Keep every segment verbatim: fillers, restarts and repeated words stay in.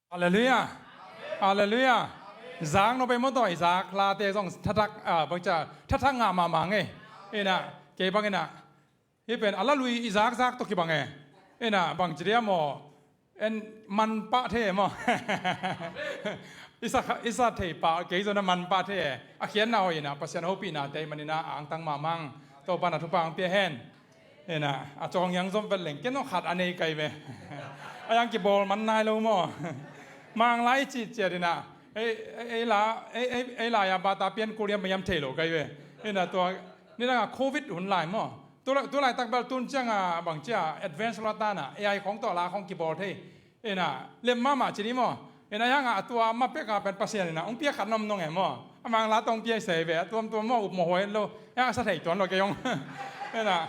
Halleluiah. Halleluiah. Zak no pei maw taw, i zak late zong thathak, ah, bangcia thathak ngah mahmah ngei. Ina, kei bang ina, hih pen a la lui i zakzak tawh kibang e. Ina, bangci dia maw, en man pah thei e maw? I sa, i sa thei pah kei zong na man pah thei e. A khiatna hoih ina, Pasian hopihnate i man ina a angtang mahmah ing. Topa na thupha ang pia hen. Ina, a cawng hiang zom vet leng ken zong khat a nei kai ve. A hiang kibawl man nai lo maw? Mang lai cih ciat ina, ei, ei, ei la, ei, ei, ei la ya bata pian kuliam hiam thei lo kai ve. Ina, tua nidanga covid hun lai maw? Tu lai, tu laitak bel tun cianga bangcia advance lo tana A I khong tawh la khong kibawl thei. Ina, lem mahmah ci ni maw? Ina, hianga a tua ma peka pen Pasian ina hong piak khat nom nong e maw? A mang la tawh hong piak sei ve, a tuamtuam maw, up maw, huai lo. Hianga sa thei tuan lo kei hong. Ina,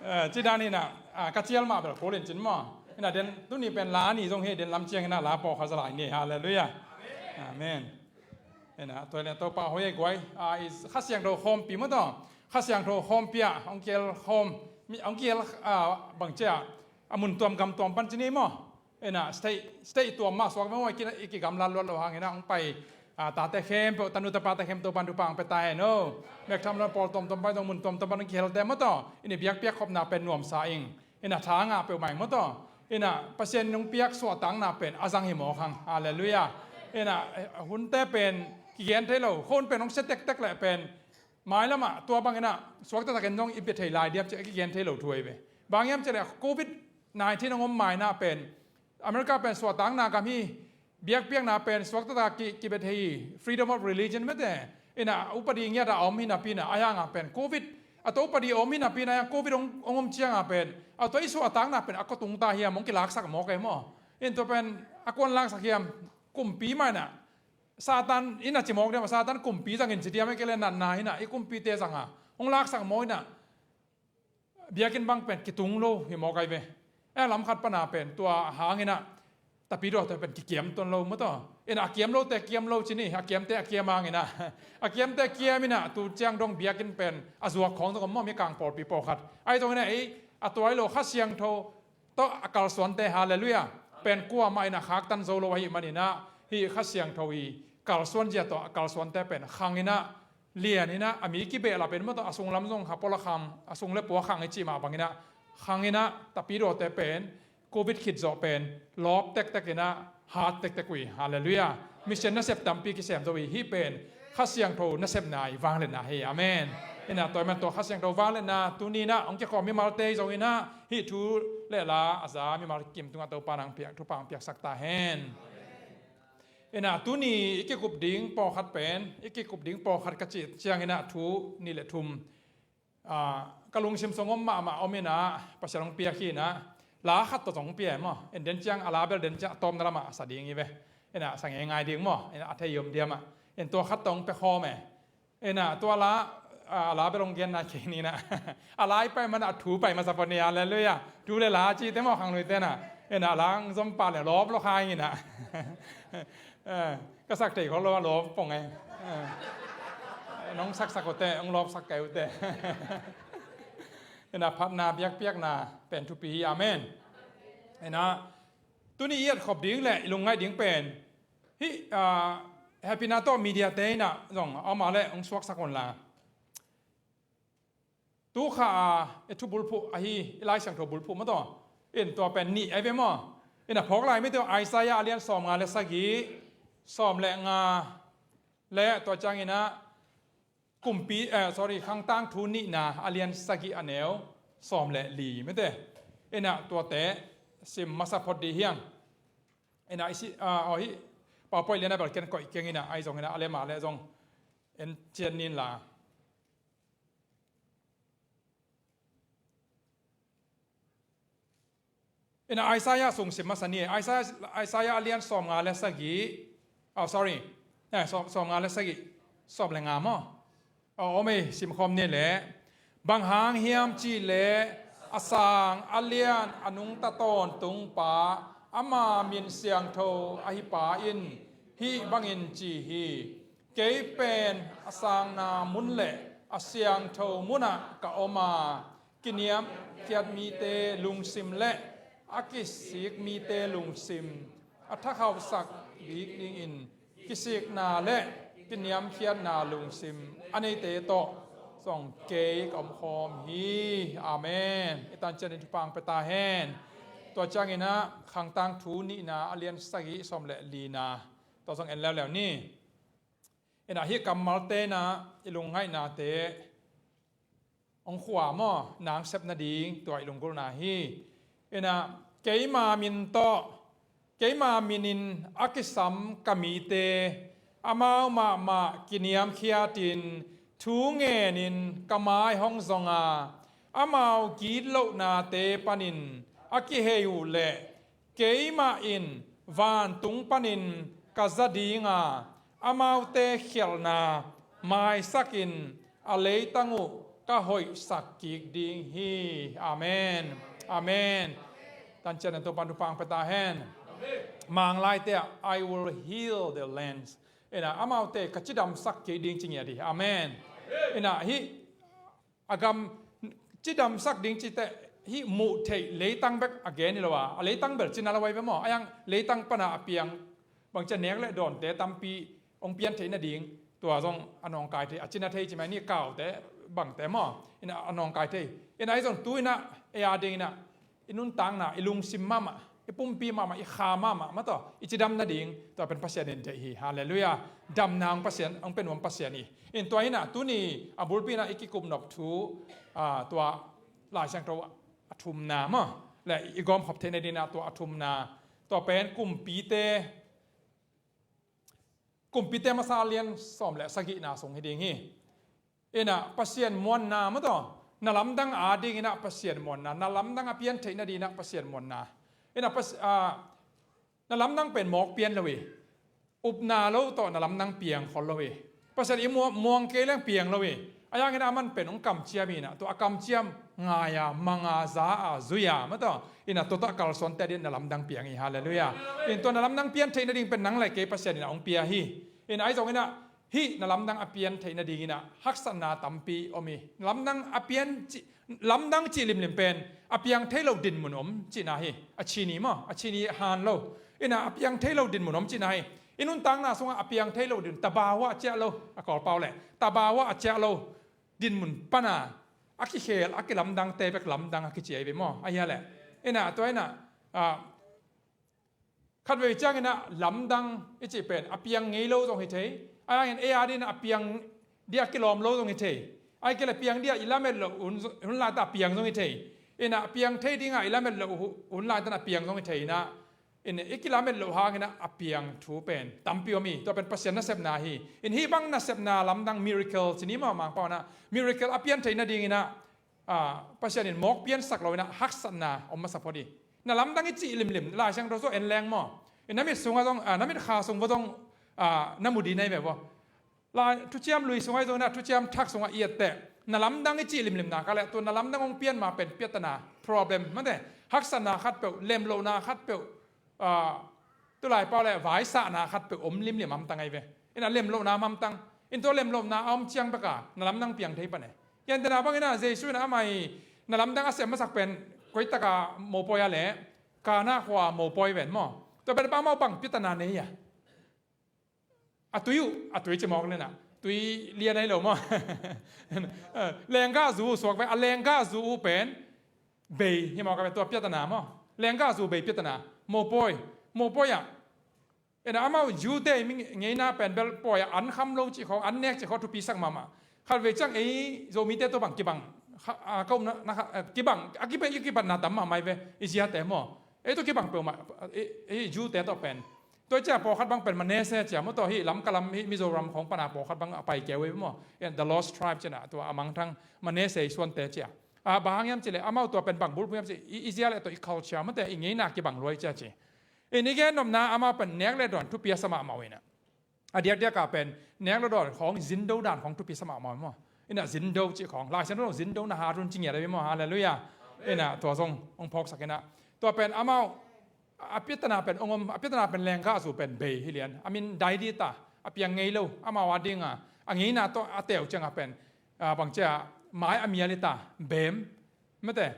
eh, ci dan ina, ah, ka cial mah bel kul in cin maw? Ina, den tuni pen la ni zong hi, den lam ciang ina la pawh kha za lai ni. Halleluiah. Amen. Ina, tua ina Topa hoih e guai. Ah, i Kha Siangtho khawmpi maw taw. Kha Siangtho khawmpi ah hong kial khawm, mi, hong kial, ah, bangcia a mun tuam gam tuam pan ci ni maw? Ina, state, state tuam mah suak mawh i ki, i kigamlat luat lo hang ina hong pai, ah, tate khempeuh, tanu tapate khempeuh Topan thupha ang pia ta hen aw. Mek tham lo pawl tuamtuam pai zong mun tuamtuam pan hong kihelte maw taw. Ina, biakpiak khopna pen nuamsa ing. Ina, tha ngah peuhmah ing maw taw. Ina, Pasian in hong piak suahtakna pen a zang hi mawk hang. Halleluiah. Ina, eh, hunte pen kigen thei lo. Khua hun pen hong sia tektek leh pen mailamah tua bang ina suakta takin zong i bia thei lai diam ci a kigen thei lo thu ahi ve. Bang hiam ci leh covid nineteen hong om ma ina pen America pen suahtakna gam hi, biakpiakna pen suakta tak ki, kibia thei hi, freedom of religion mete. Ina, upadi ngiat a om hi napi ina, a hianga pen covid, a tua upadi a om hi napi ina, a hiang covid hong, hong om cianga pen a tua i suahtakna pen a kua tung ta hiam, hong kilaksak mawk e maw? In tua pen a kuan laksak hiam? Kumpi mah ina, Satan ina ci mawk diam, Satan kumpi zangin ci diam, e kei le natna ina i kumpite zanga hong laksak mawk ina, biakinn bang pen kitung lo hi mawk ai ve. E, lam khat pana pen tua hang ina Tapidaw te pen kikiam tuan lo maw taw. Ina, a kiam lote kiam lo ci ni, a kiamte a kiam hang ina, a kiamte kiam ina tu ciang dong biakinn pen a zuak khawng zong om maw, mi kang pawlpi pawlkhat. Ahi zong ina ei a tuai lo Kha Siangtho tawh a kalsuante, halleluiah, pen kuamah ina khaktan zo lo ahih man ina, hih Kha Siangtho i kalsuan zia tawh a kalsuante pen khang ina, lian ina, a mi kibehlap in maw taw, a sunglam zong kha pawla kham, a sung le pua khang i cih mah bang ina khang ina, Tapidawte pen covid khit zawh pen lawp tektek ina hat tektek uh hi. Halleluiah. Mission nasep tampi kisem zo uh hi. Hih pen Kha Siangtho nasepna i vangliatna hi. Amen. Ina, tua ahih man tua Kha Siangtho vangliatna tuni ina hong kikhawm mimalte zong ina hih thu le la a za mimal kim tungah Topa nang piak, thupha ang piaksak ta hen. Ina, tuni i kikup ding pawlkhat pen, i kikup ding pawlkhat ka cih ciang ina thu nih le thum, ah, ka lungsim sung om mahmah om ina, Pasian hong piak hi ina, la khat tawh zong hong pia e maw. In den ciang a la bel den ciang a tawpna lamah a sa ding hi ve. Ina, sa ngeingai ding maw. Ina, a thei om diam ah. In tua khat tawh hong pia khawm e. Ina, tua la, ah, a la bel hong gen nai kei ni ina. A la i pai man a thu pai masa phot ni, halleluiah. Thu le la cihte maw khangluite na. Ina, a la hong zom pah le lawp lo kha ing ina. Eh, ka sak thei khol lo a lawp pong e. Eh, nong saksak uh teh, hong lawpsak kei uh teh. Ina, phatna biakpiakna pen thupi hi. Amen. Ina, tuni i etkhop ding le i lungngaih ding pen hih, ah, hehpihna tawh mediate ina zong a om a le hong suaksak un la. Tu kha a i thu bulphuh ahi, i Lai Siangtho bulphuh maw taw. In tua pen nih ahi ve maw. Ina, phawk lai mite uh Isaiah a lian sawmnga le sagih, sawm le nga le tua ciang ina Kumpi, eh, sorry, Khang Tangthu nihna a lian sagih a neu sawm le li mite. Ina, tuate sim masa phot dih hiang. Ina, i si, ah, aw hi, PowerPoint lian a bel ken koih keng ina, ahi zong ina, a le ma le zong en ciat nin la. Ina, Isaiah sung sim masa ni. Isaiah, Isaiah a lian sawmnga le sagih. Oh, sorry. Eh, sawm, sawmnga le sagih. Sawm le nga maw. Oh, om ei, simkhawm ni le. Bang hang hiam cih le a sang a lian a nungta tawntung pa, ama min siangtho ahi pa in hih bangin ci hi. Kei pen a sangna mun le a siangtho munah ka om a, kiniamkhiat mite lungsim le a kisik mite lungsim a thakhauhsak bik dingin kisikna le kiniamkhiatna lungsim a neite tawh zong kei ka omkhawm hi. Amen. I tancian in thupha pia ta hen. Tua ciangin ah Khangtang Thu nihna a lian sagih sawm le lina tua zong en leuleu ni. Inah hih kammalte inah i lungngainate hong khua maw, nang sep nading tua i lunggulhna hi. Inah keima min tawh, keima minin a kisam ka mite amau mahmah kiniamkhiatin thu ngenin ka mai hong zong a, amau gitlohnate panin a kihei uh leh keimah in vantung panin ka za ding a, amaute khialhna maisakin a leitang uh ka hoihsak kik ding hi. Amen. Amen. Tancian in Topa'n thupha pia ta hen. Manglaite ah, "I will heal the lands." Inah amaute ka cidamsak kik ding ci ngiat hi. Amen. Inah hih a gam cidamsak ding cih teh hih muh theih leitang bek a gen hi lo a, a leitang bel ci na lo ahi ve maw? A hiang leitang pana a piang bangci a nek le dawnte tampi hong pian theih nading tua zong a nawngkai thei, a cina thei ci mai ni, kaute bangte maw? Inah a nawngkai thei. Inah ahi zong tu inah ei a ding inah i nuntakna, i lungsim mahmah, i pumpi mahmah, i kha mahmah, mah tawh i cidam nading tua pen Pasian in deih hi. Halleluiah. Damna hong Pasian, hong pia nuam Pasian hi. In tua inah tuni a bulpi inah i kikupnop thu, ah, tua Lai Siangtho a thumna maw, le i gawmkhop theih nading inah tua a thumna, tua pen Kumpite, Kumpite masa lian sawm le sagihna sung hi ding hi. Inah Pasian muanna mah tawh, na lamdang a ding inah Pasian muanna, na lamdang a pian theih nading inah Pasian muanna. Inah Pas-, ah, na lamdang pen mawk pian lo hi. Upna lo tawh na lamdang piang khol lo hi. Pasian i mua-, muang kei leng piang lo hi. A hiang inah aman pen hong kamciam hi inah, tua a kamciam ngai a, mang a, za a, zui a, mah tawh. Inah tua tawh a kalsuante ading na lamdang piang hi. Halleluiah. In tua na lamdang pian theih nading pen nang le kei Pasian inah hong pia hi. Inah ahi zong inah hih na lamdang a pian theih nading inah haksatna tampi om hi. Lamdang a pian cih, lamdang cih limlim pen a piang thei lo dinmun om cihna hi. A cini maw, a cini han lo. Inah a piang thei lo dinmun om cihna hi. I nuntakna sungah a piang thei lo din, tabawa a ciah lo, a Kawlpau le tabawa a ciah lo dinmun pana a kikhel, a kilamdangte bek lamdang a kici ahi ve maw? A hia leh. Inah tua inah, ah, khatvei ciangin ah lamdang i cih pen a piang ngei lo zong hi thei. A hiangin ei a dingin a piang ding a kilawm lo zong hi thei. Ahih kei leh piang ding a i lamet loh hun, hun laitah a piang zong hi thei. Inah a piang thei dingah i lamet loh hu-, hun laitah a piang zong hi thei inah. Inah i kilamet loh hangin ah a piang thu pen tampi om hi. Tua pen Pasian nasepna hi. In hih bang nasepna lamdang miracle ci ni maw Mangpau inah. Miracle a pian theih nading inah, ah, Pasian in mawk piansak lo inah haksatna om masa phot hi. Na lamdang i cih limlim, Lai Siangtho sung en leng maw. I na mit sungah zong, ah, na mit kha sung vua zong, ah, na mu ding na hi ve vua. Lai Thuciam Lui sungah zong inah, Thuciam Thak sungah i et teh, na lamdang i cih limlim nak leh, tua na lamdang hong pian ma pen piatana, problem, mate, haksatna khatpeuh, lemlohna khatpeuh, ah, tu laipau le vaisakna khatpeuh om limlim hamtang ahi ve. Inah lemlohna hamtang. In tua lemlohna a om ciang bek a na lamdang piang thei pan e. Gentehna bangin ah Jesu inah amah i na lamdang a sem masak pen koitak a mopawi a leh, Kana khua mopawi ven maw. Tua pen bang amau bang piatana nei a. A tui uh, a tui ci mawk le inah, tui lian ahi lo maw. Lenggahzu uh suak ve, a lenggahzu uh pen bei hi mawk a ve, tua piatana maw. Lenggahzu bei piatana, mopawi, mopawi ah. Inah amau Jew-te i mi ngeina pen bel pawi ah an kham lo cih khawng, an nek cih khawng thupisak mahmah. Khatvei ciang ei Zomite tua bang kibang, kha-, a, ka upna, na kha-, a, kibang, a kibe-, i kibatna tam mahmah hi ve, i ziate maw. Ei tawh kibang peuhmah, ei, ei Jew-te tawh pen. Tua ciah pawlkhat bang pen Manasseh ciah maw, tua hih Lamka lam, hih Mizoram khawng pana pawlkhat bang a pai keu hi maw. In the lost tribe ciah na, tua a mangthang Manasseh i suante ciah. A, bang hang hiam cih leh, amau tua pen bang bulphuh hiam cih, i, i zia le tawh i culture mate, i ngeina kibang lua hi ciah ci. In i gennopna amau pen nek le dawn thupi a sa mahmah uh inah. A diakdiak a pen nek le dawn khawng, zindo dan khawng thupi sa mahmah uh maw. Inah zindo cih khawng, Lai Siangtho zindo na hat un ci ngiat ahi maw, halleluiah. Inah tua zong hong phawksak inah. Tua pen amau, a piatana pen hong om, a piatana pen lenggahzu pen bei hi lian. A min dai dita, a piang ngei lo, amau a dinga, a ngeina tawh a teu ciangah pen, a, bang ciah, mai a mial hita, beem, mate,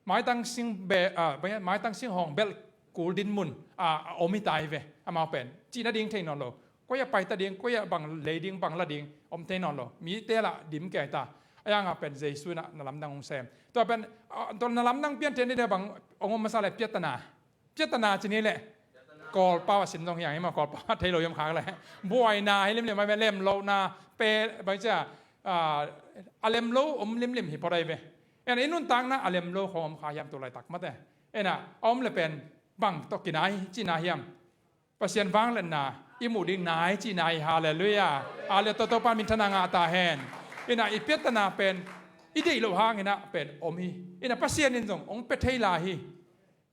maitang sing be-, a, bang, maitang singhawng belh kul din mun a, a om hi ta hi ve. Amau pen cih nading thei nawn lo. Koi ah pai ta ding, koi ah bang lei ding, bang la ding om thei nawn lo. Mite lah dim kei ta. A yangah pen Jesu in ah na lamdang hong sem. Tua pen, a, tua na lamdang pian thei ni deh bang hong om masa leh piatana. Piatana ci ni leh Kawlpau a sin zong hi ang hi maw, Kawlpau a thei lo hiam khak leh. Buaina hi limlim a ve, lemlohna, pe, bang ci a, a, a lem lo om limlim hi phot ahi ve. Ena i nuntakna a lem lo khong om kha hiam tu laitak mate. Ena a om le pen bang tawh kinai cihna hiam? Pasian vangliatna i muh ding nai cihna hi. Halleluiah. A le tawh Topa minthanna ngah ta hen. Ena i piatana pen i deih loh hang ina pen om hi. Ena Pasian in zong hong pia thei lai hi.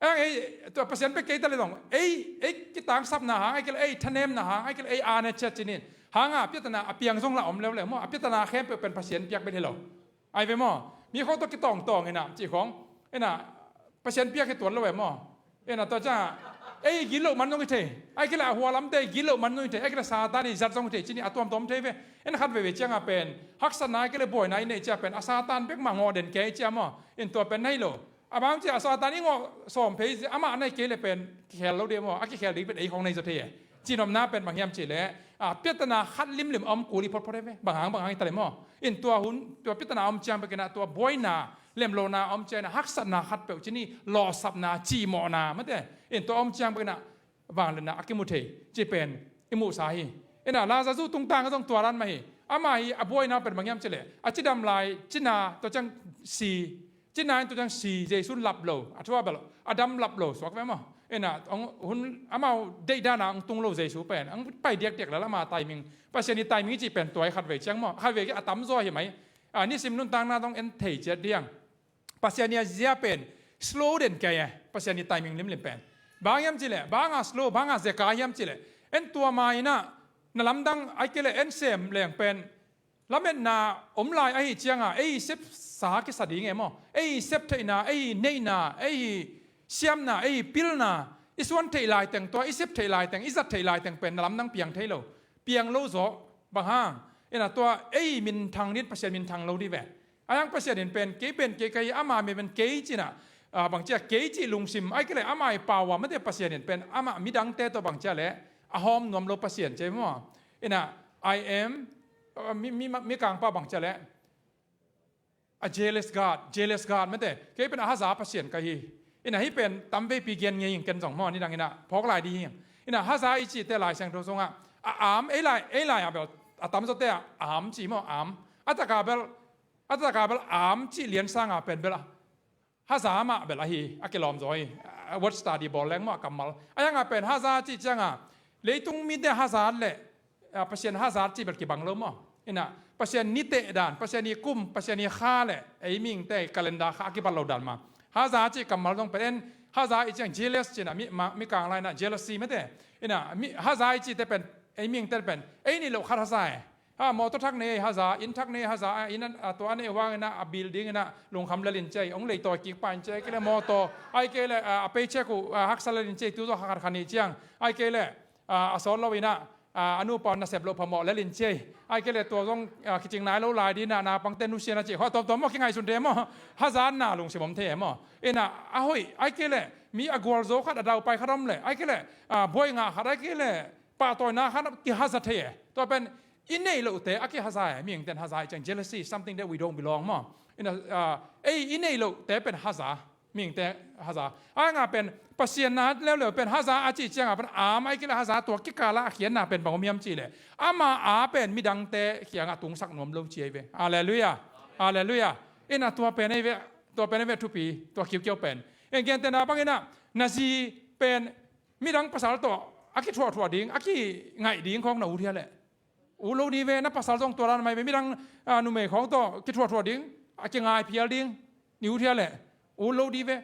Ei, tua Pasian pia kei ta le zong ei, ei kitangsapna hang, ei kei le ei thanemna hang, ei kei le ei a ne ciat cinin hanga piatana a piang zong la om leuleu maw. A piatana khempeuh pen Pasian piak bel hi lo. Ai ve maw? Mi khong tawh kitawngtawng ina cih khong ina Pasian piak hi tuan lo ve maw? Ina tua ciang ei gilo man zong hi thei. Ai kei le a hua lamte gilo man zong hi thei. Ai kei le Satan i zat zong hi thei cinin a tuamtuam thei ve. Ina khat veve cianga pen haksatna ai kei le buaina i neih cia pen a Satan bek mah ngawh den kei cia maw? In tua pen nei lo. A bang cia a Satan i ngawh sawm phei zia amah nei kei le pen kikhel lo dih maw? A kikhel dih pen ei khong nei zaw thei e. Cihnopna pen bang hiam cih leh a piatana khat limlim a om kul i photphot e ve. Bang hang bang hang i ta le maw? In tua hun tua piatana a om ciang bek ina tua buaina lemlohna a om ciang ina haksatna khat peuh cini lawhsapna cihmawhna mate. In tua a om ciang bek ina vangliatna a kimu thei cih pen i muhsa hi. Ina Lazarus tungtang a zong tua dan mah hi. Amah hi a buaina pen bang hiam cih leh a cidam lai cina tua ciang si. Cina in tua ciang si Jesu lap lo a thua bel a dam lap lo suak ve maw? Ina hong hun amau deih dana hong tung lo Jesu pen hong pai diakdiak lala ama timing Pasian i timing i cih pen tua i khat vei ciang maw? Khat vei a tamzaw hi mai. A nisim nuntakna dong en thei ciat diang. Pasian i a zia pen slow den kei e. Pasian i timing limlim pen bang hiam cih leh banga slow banga zeka hiam cih leh en tua ma ina na lamdang ai kei le en sem leng pen lametna om lai ahi cianga ei sepsa kisa ding e maw? Ei sep theihna, ei neihna, ei siamna, ei pilna i suan theih laiteng tua i sep theih laiteng i zat theih laiteng pen na lamdang piang thei lo. Piang lo zawh bang hang? Ina tua ei minthang dih Pasian minthang lo dih ve. Ai hang Pasian in pen kei pen kei ka hi ama mi pen kei cina a bang cia kei cih lungsim ai kei le ama i pau a mate Pasian in pen ama midangte tawh bang cia le a hawm nuam lo Pasian cia maw? Ina I am a, mi, mi, mi kangpa bang cia le a jealous God, jealous God mate kei pen a haza Pasian ka hi. Ina hi pen tam veipi gen ngei ing ken zong maw nidang ina phawk lai dih hi. Ina haza i cihte Lai Siangtho zongah a am ei lai ei lai a bel a tamzawte a am ci maw am a taka bel a taka bel am cih lian sanga pen bel a haza mah bel ahi a kilawm zaw hi. Word study bawl leng maw a kammal a yanga pen haza cih cianga leitung mite haza le Pasian haza cih bel kibang lo maw? Ina Pasian niteh dan Pasian i kum Pasian i kha le ei mingte calendar kha a kibal lo dan ma haza cih kammal zong pen en haza i ciang jealous cina mi, mi kang laina jealousy mate. Ina haza i cihte pen ei mingte pen ei nih loh khat haza e. Ha mawtaw thak nei haza inn thak nei haza a inn a tua a nei huang ina a building ina lungkham lel in cia hong leitawi kik pa in cia kei le mawtaw ai kei le a paycheck uh haksa lel in cia tu zaw khat khan ih ciang ai kei le a sawt lo ina a nupa nasep loh phamawh lel in cia ai kei le tua zong kicing nai lo lai dina naupangte nusia na cia kho tawmtawm maw kingaihsun thei maw? Hazatna lungsim om thei e maw? Ina a hoih ai kei le mi a gualzo khat a daupai khat om le ai kei le buai ngah khat ai kei le pahtawina khat kihaza thei e. Tua pen i neih lohte a kihaza e. Mihingten haza i ciang jealousy is something that we don't belong maw? Ina ei i neih lohte pen haza. Mihingte haza a nga pen Pasian na leuleu pen haza a cih cianga pen am ai kei le haza tua kikala a khiatna pen bang om hiam cih le ama a pen midangte kiangah tungsak nuam lo ci ahi ve. Halleluiah. Halleluiah. Ina tua pen ahi ve. Tua pen ahi ve thupi tua kiukiau pen. Ina gentehna bang ina na zi pen midang pasal tawh a kithuahthuah ding a kingaih ding khawng na ut hia leh? Ut lo dih ve. Na pasal zong tua dan mai ve midang numei khawng tawh kithuahthuah ding a kingaih phial ding ni ut hia leh? Ut lo dih ve.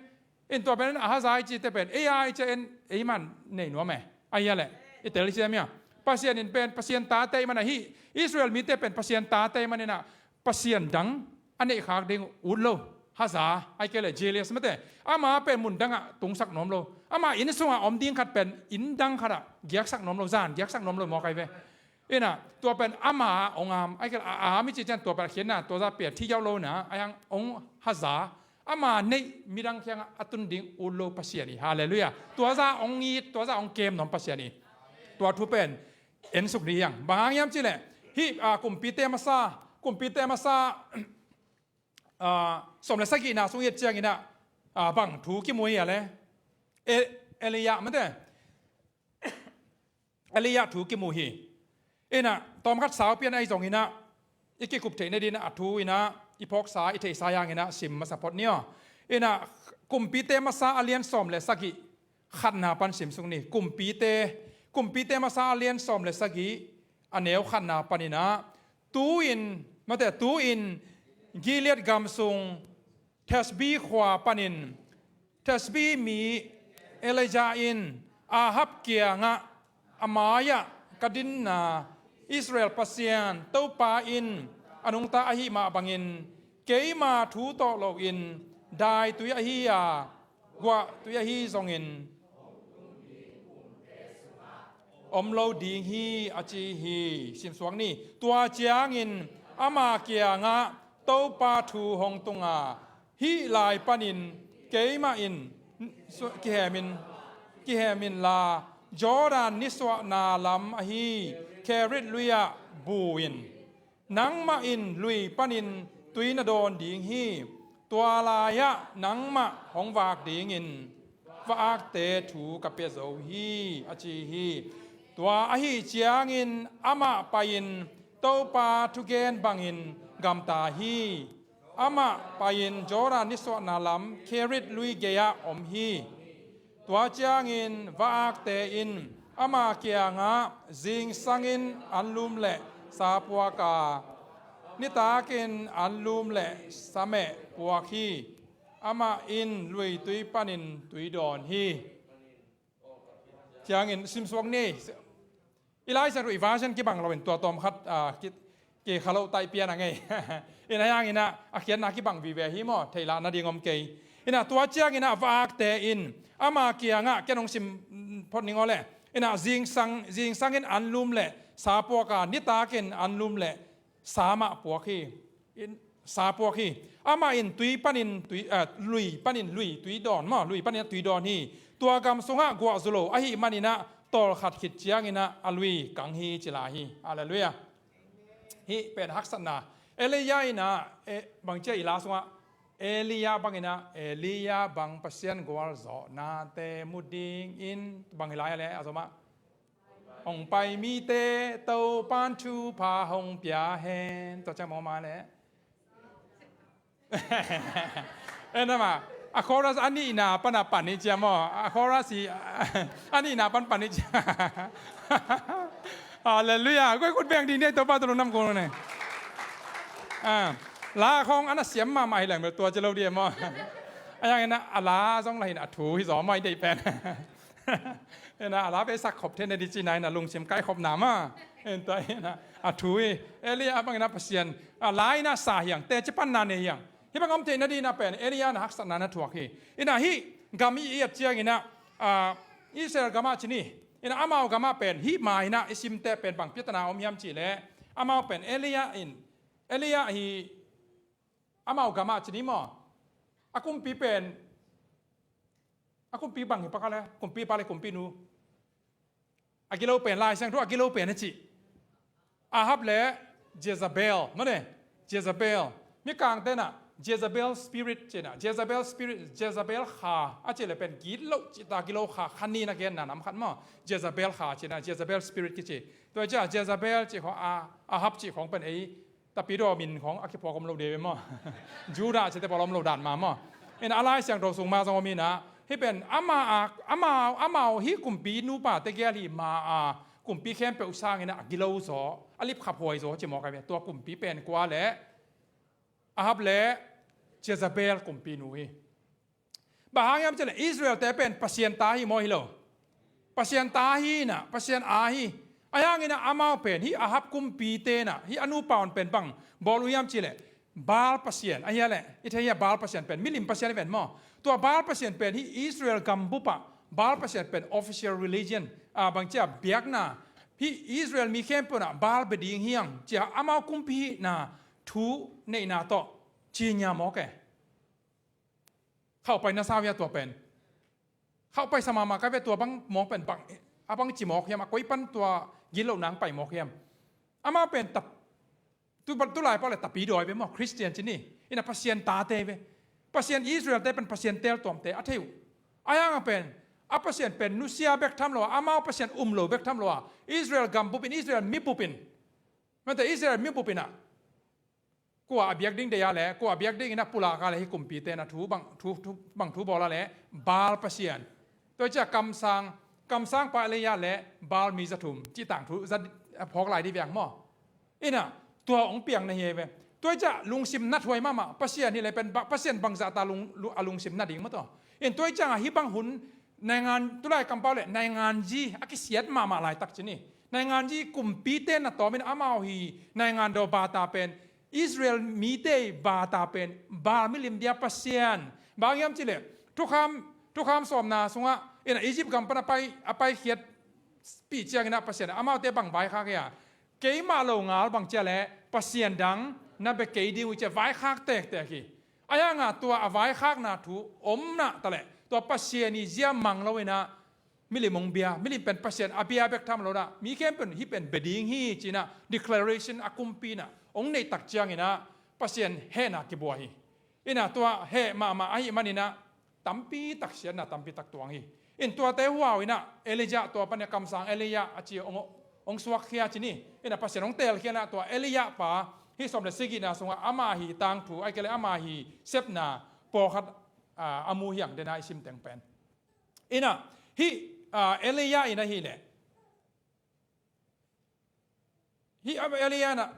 In tua pen a haza i cihte pen ei a i cia en ei man nei nuam e. A hia leh i tel i cia mia Pasian in pen Pasian tate i man ahi Israel mite pen Pasian tate i man ina Pasian dang a neihkhak ding ut lo. Haza ai kei le jealous mate ama pen mun dangah tungsak nuam lo. Ama inn sungah om ding khat pen inn dang khatah giaksak nuam lo zan giaksak nuam lo mawk ai ve. Ina tua pen ama ong am ai kei le a am i cih cian tua pen a khiatna tua za pen thi yauh lo na ai hang ong haza ama neih midang kiangah a tun ding ut lo Pasian hi. Halleluiah. Tua zah hong it, tua zah hong kem nuam Pasian hi. Tua thu pen en suk dih hiang. Bang hang hiam cih leh hih, ah, Kumpite masa, Kumpite masa, ah, sawm le sagihna sung i et ciangin ah, ah, bang thu kimu hi a le? E-, Elijah mate. Elijah thu kimu hi. Inah tawmkhat saupi in ahi zongin ah i kikup theih nadingin ah a thu inah i phawksa, i theihsa hiangin ah sim masa phot ni aw. Inah Kumpite masa a lian sawm le sagih khatna pan sim suk ni. Kumpite, Kumpite masa a lian sawm le sagih a neu khatna panin ah, tu-in, mate, tu-in Gilead gam sung Tishbe khua panin Tishbe mi Elijah in Ahab kiangah, a mai-ah ka dinna Israel Pasian Topa in a nungta ahih mah bangin keima thu tawh loin daitui ahi a, guahtui ahi zongin om lo ding hi, a ci hi. Simsuak ni. Tua ciangin ama kiangah Topa thu hong tung a, hih lai panin keimah in su-, kihemin, kihemin la, Jordan nisuahna lam ahi Kerit lui-ah bu in. Nangmah in lui panin tui na dawn ding hi. Tua lai-ah nangmah hong vak dingin va-akte thu ka pia zo hi, a ci hi. Tua ahi ciangin amah pai-in Topa thugen bangin gamta hi. Amah pai-in Jordan nisuahna lam Kerit lui gei-ah om hi. Tua ciangin va-akte in ama kiangah zingsangin anlum le sa puak a, nitakin anlum le sa meh puak hi. Amah in luitui panin tui dawn hi. Ciangin simsuak ni. I Lai Siangtho i version kibang loin tua tawmkhat, ah, ki, kikha lo taih pian a ngei. Inah hiangin ah a khiatna kibang vive hi maw, theihlah nading om kei. Inah tua ciangin ah va-akte in ama kiangah, ken hong sim phot ning aw le. Inah zingsang, zingsangin anlum le sa puak a, nitakin anlum le sa mah puak hi. In, sa puak hi. Amah in tui panin tui, ah, lui panin lui tui dawn maw, lui panin tui dawn hi. Tua gam sungah guah zu lo ahih manin ah tawlkhat khit ciangin ah a lui kang hi, ci lai hi. Halleluiah. Hih pen haksatna. Elijah in ah, eh, bangci a i la sungah, Elijah bangin ah, Elijah bang Pasian gualzawhnate mu dingin bang hi lai a le, a zomah. Hong pai mite Topan thupha hong pia hen. Tua ciang mawma le. En ama, a chorus a nihna pan a pan hi cia maw. A chorus hi a nihna pan pan hi cia. Halleluiah. Koi khut beng ding ni, Topa tawh lungdam ko ne. Ah, la khong ana siam mahmah hi leng bel tua ci lo ding maw. A yang ina a la zong la hin a thu hi zaw maw i deih pen. Ina a la bei sak khop thei na di ci na ina lungsim kai khop na ma. En tua ina a thu hi. Elijah bang ina Pasian a la ina sa hiang, teci panna nei hiang. Hih bang om theih na di ina pen Elijah na haksatna na thuak hi. Ina hih gam i et ciang ina, ah, Israel gam ah ci ni. Ina amau gam ah pen hih ma ina i simte pen bang piatana om hiam cih leh amau pen Elijah in, Elijah hi amau gam ah ci ni maw. A kumpi pen A kumpi bang hi paka le, kumpi pa le kumpi nu. A gilo pen, Lai Siangtho a gilo pen a ci. Ahab le Jezebel, mane, Jezebel. Mikang tena Jezebel spirit cina, Jezebel spirit, Jezebel kha a ci le pen git lo ci ta gilo kha, khan ni na gen na nam khat maw. Jezebel kha cina, Jezebel spirit kici. Tua cia Jezebel ci khong a, Ahab ci khong pen ei Tapidaw min khong a kiphuak om lo ding ve maw? Judah cite pawl om lo dan ma maw? Ina a Lai Siangtho sung ma zong om ina. Hih pen ama a, amau, amau hih kumpi nupa tegel hih ma a kumpi khempeuh sang ina a gilo zaw, a lipkhaphuai zaw ci mawk a ve. Tua kumpi pen kua le Ahab le Jezebel kumpi nu hi. Bang hang hiam cih leh Israel-te pen Pasian ta hi maw hi lo? Pasian ta hi ina, Pasian a hi. A hang ina amau pen hih Ahab kumpite ina, hih a nupa un pen bang bawl uh hiam cih leh Baal pasian. A hia leh i thei hia Baal pasian pen milim pasian hi ven maw? Tua Baal pasian pen hih Israel gambup ah Baal pasian pen official religion, a, bang cia biakna, hih Israel mi khempeuh ina Baal bia ding hiang cia amau kumpi hihna thu neihna tawh cinya mawk e. Khauh pai na sa uh hia tua pen? Khauh paisa mahmah ka ve, tua bang mawk pen bang, a bang ci mawk hiam, a koi pan tua gilo nang pai mawk hiam? Amau pen tap, tu, tulai pau le tapi dawi ve maw, Khristian ci ni. Ina Pasian tate ve. Pasian Israel-te pen Pasian teltuamte a thei uh. A hiang a pen, a Pasian pen nusia bek tham lo a, amau Pasian um lo bek tham lo a, Israel gam bupin, Israel mi bupin. Mate Israel mi bupin ah kua a biak ding deih a le, kua a biak ding ina pulak a le, hih kumpite na thu bang, thu, thu, bang thu bawl a le, Baal pasian. Tua ciah kamsang, kamsang pa Elijah le Baal mi za thum cih tangthu za phawk lai dih viang maw? Ina tua hong piang na hi ve. Tua ciah lungsim nathuai mahmah, Pasian hi le pen ba, Pasian bangzah ta lung, lu-, a lungsim na ding maw tua? In tua ciangah hih bang hun naingan, tulai kampau le naingan zi a kisiat mahmah laitak ci ni. Naingan zi kumpite na tawmin amau hi naingan daw bata pen Israel mite bata pen Baal milim bia pasian. Bang hiam cileh, thukham, thukham sawmna sungah ina Egypt gam pan a pai, a paikhiat pih ciangin ah Pasian amaute bang vaikhak hia? Keimah lo ngal bang cia le Pasian dang na bia kei ding uh cia vaikhak tektek hi. A hiangah tua a vaikhakna thu omna taleh tua Pasian i zia mang lo inah milim hong bia, milim pen Pasian a bia bek tham lo dah, mi khempeuh hih pen bia ding hi cinah declaration a kumpinah hong neihtak cianginah Pasian hehna kibua hi. Inah tua heh mahmah ahi maninah tampi tak siatna tampi tak tuang hi. In tuate huau inah Elijah tua pan a kamsang Elijah a ci hong, hong suakkhia ci ni. Inah Pasian hong teelkhia inah tua Elijah pa hih sawm le sagihna sungah ama hi tangthu, ai kei le ama hi sepna pawlkhat, ah, a mu hiang dena i sim teng pen. Inah hih, ah, Elijah in ahileh, hih, ah, Elijah inah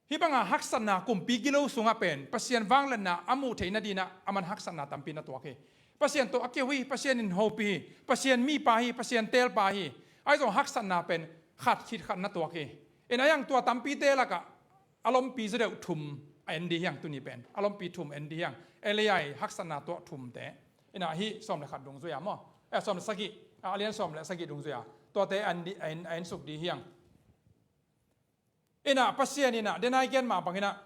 hih banga haksatna kumpi gilo sungah pen Pasian vangliatna a muh theih nadinah a man haksatna tampi na tuak hi. Pasian tawh a keu hi, Pasian in hopih hi, Pasian mipa hi, Pasian teelpa hi. Ahi zong haksatna pen khat khit khat na tuak hi. In a hiang tua tampite lakah a lompi zaw deuh thum a en dih hiang tuni pen. A lompi thum en dih hiang. Elijah i haksatna tuah thumte. Inah hih sawm le khat dungzui a maw? Eh, sawm le sagih. A lian sawm le sagih dungzui a tuate a en dih, a en, a en suk dih hiang. Inah Pasian inah dena i gen mah banginah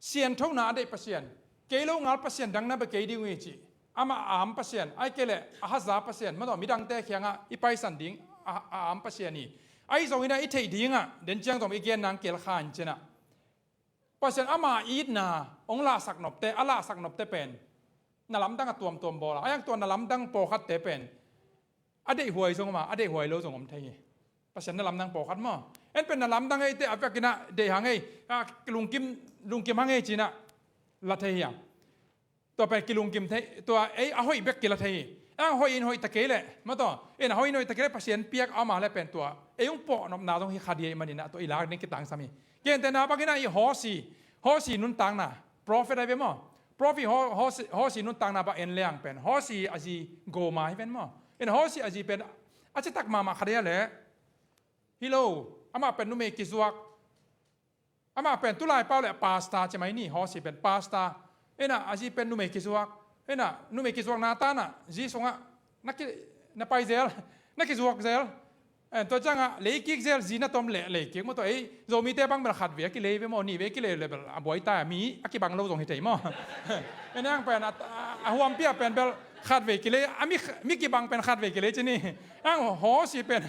sianthona a deih Pasian, kei lo ngal Pasian dang na bia kei ding uh hi cih. Amah a am Pasian, ai kei le a haza Pasian, mataw midangte khiangah i paisan ding a, a am Pasian hi. Ahi zonginah i theih dingah den ciang zong i gen nang kel khan cinah Pasian ama itna hong lahsak nopte, a lahsak nopte pen na lamdang a tuamtuam bawl a, a hiang tua na lamdang pawlkhatte pen a deihhuai zong om a, a deihhuai lo zong om thei hi. Pasian na lamdang pawlkhat maw? En pen na lamdang eite a vekinah deih hang ei, a, lungkim, lungkim hang ei cinah la thei hiam? Tua pen kilungkim thei, tua ei a hoih bek kila thei hi. A hoih in hoih ta kei leh, mataw, in a hoih in hoih ta kei leh Pasian piak a om a le pen tua ei hong pawh nopna zong hi kha dih ahih maninah tua i lak ding kitangsam hi. Gentehna banginah i Hosea, Hosea nuntakna, prophet ahi ve maw? Prophet Ho-, Hosea, Hosea nuntakna bang en leng pen Hosea a zi Gomer hi ven maw? In Hosea a zi pen a citak mahmah kha dih a leh, hi lo, amah pen numei kizuak. Amah pen tulai pau le pastor ci mai ni, Hosea pen pastor. Inah a zi pen numei kizuak. Inah numei kizuakna tanah zi sungah na ki, na pai zel, na kizuak zel. En, tua ciangah lei kik zel, zi na tom leh lei kik maw, tua ei Zomite bang bel khat vei a kilei ve maw, nih vei a kilei le bel a buai ta, mi a kibang lo zong hi thei maw? En, ang pen a, a, a huampi a pen bel khat vei kilei, a mi, mi kibang pen khat vei kilei ci ni. Ang Hosea pen,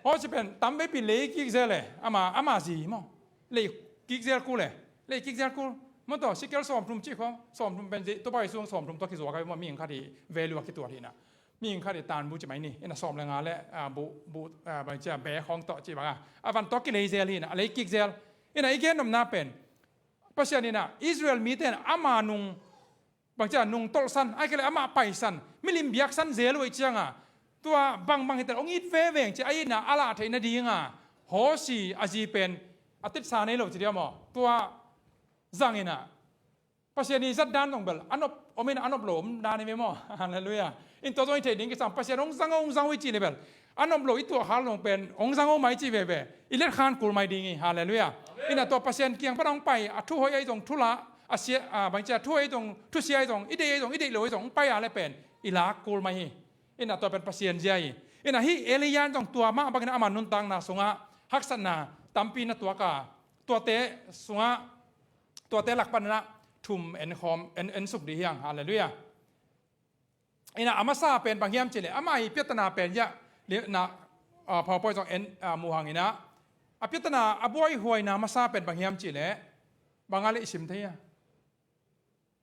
Hosea pen tam veipi lei kik zel e, ama, ama zi maw. Lei kik zel kul e. Lei kik zel kul. Maw, tua sikel sawmthum cih khawng, sawmthum pen zi, tua pai sung sawmthum tua kizuak a ve maw, mihing khat hi value a kituat hi inah. Mihing khat hi tanbu ci mai ni. Inah sawm le nga le, ah, bu, bu, ah, bang ci a, be khawng tawh ci bang a, a van tawh kilei zel hi inah, a lei kik zel. Inah i gen nopna pen Pasian inah Israel mite inah ama nung, bang ci a, nung tolhsan, ai kei le amah paisan, milim biaksan zel uh ahih cianga tua bangbang hi ta leh hong it veveng ci a itna a lah theih nadinga Hosea a zi pen a titsa nei lo ci dia maw? Tua zang inah Pasian i zat dan zong bel a nop om inah a nop lo om dan hi ve maw? Halleluiah. In tua zong i theih ding kisam, Pasian hong zang o, hong zang o i cih le bel a nop lo i tuahkhak zong pen hong zang o mai cih veve, i letkhan kul mai ding hi. Halleluiah. Inah tua Pasian kiang pan hong pai a, thuhoih ahi zong, thulah a sia, a, bang ci a, thuhoih ahi zong, thusia ahi zong, i deih ahi zong, i deih lo ahi zong hong pai a le pen i lak kul mai hi. Inah tua pen Pasian zia hi. Inah hih Elijah in zong tua mah bangin ama nuntakna sungah haksatna tampi na tuak a, tuate sungah, tuate lak paninah thum en khawm, en, en suk dih hiang. Halleluiah. Ina a masa pen bang hiam cihleh, ama i piatana pen ya, na, a, PowerPoint zong en, a, muhang ina, a piatana a buaihuaina masa pen bang hiam cihleh, bang a le i sim thei a,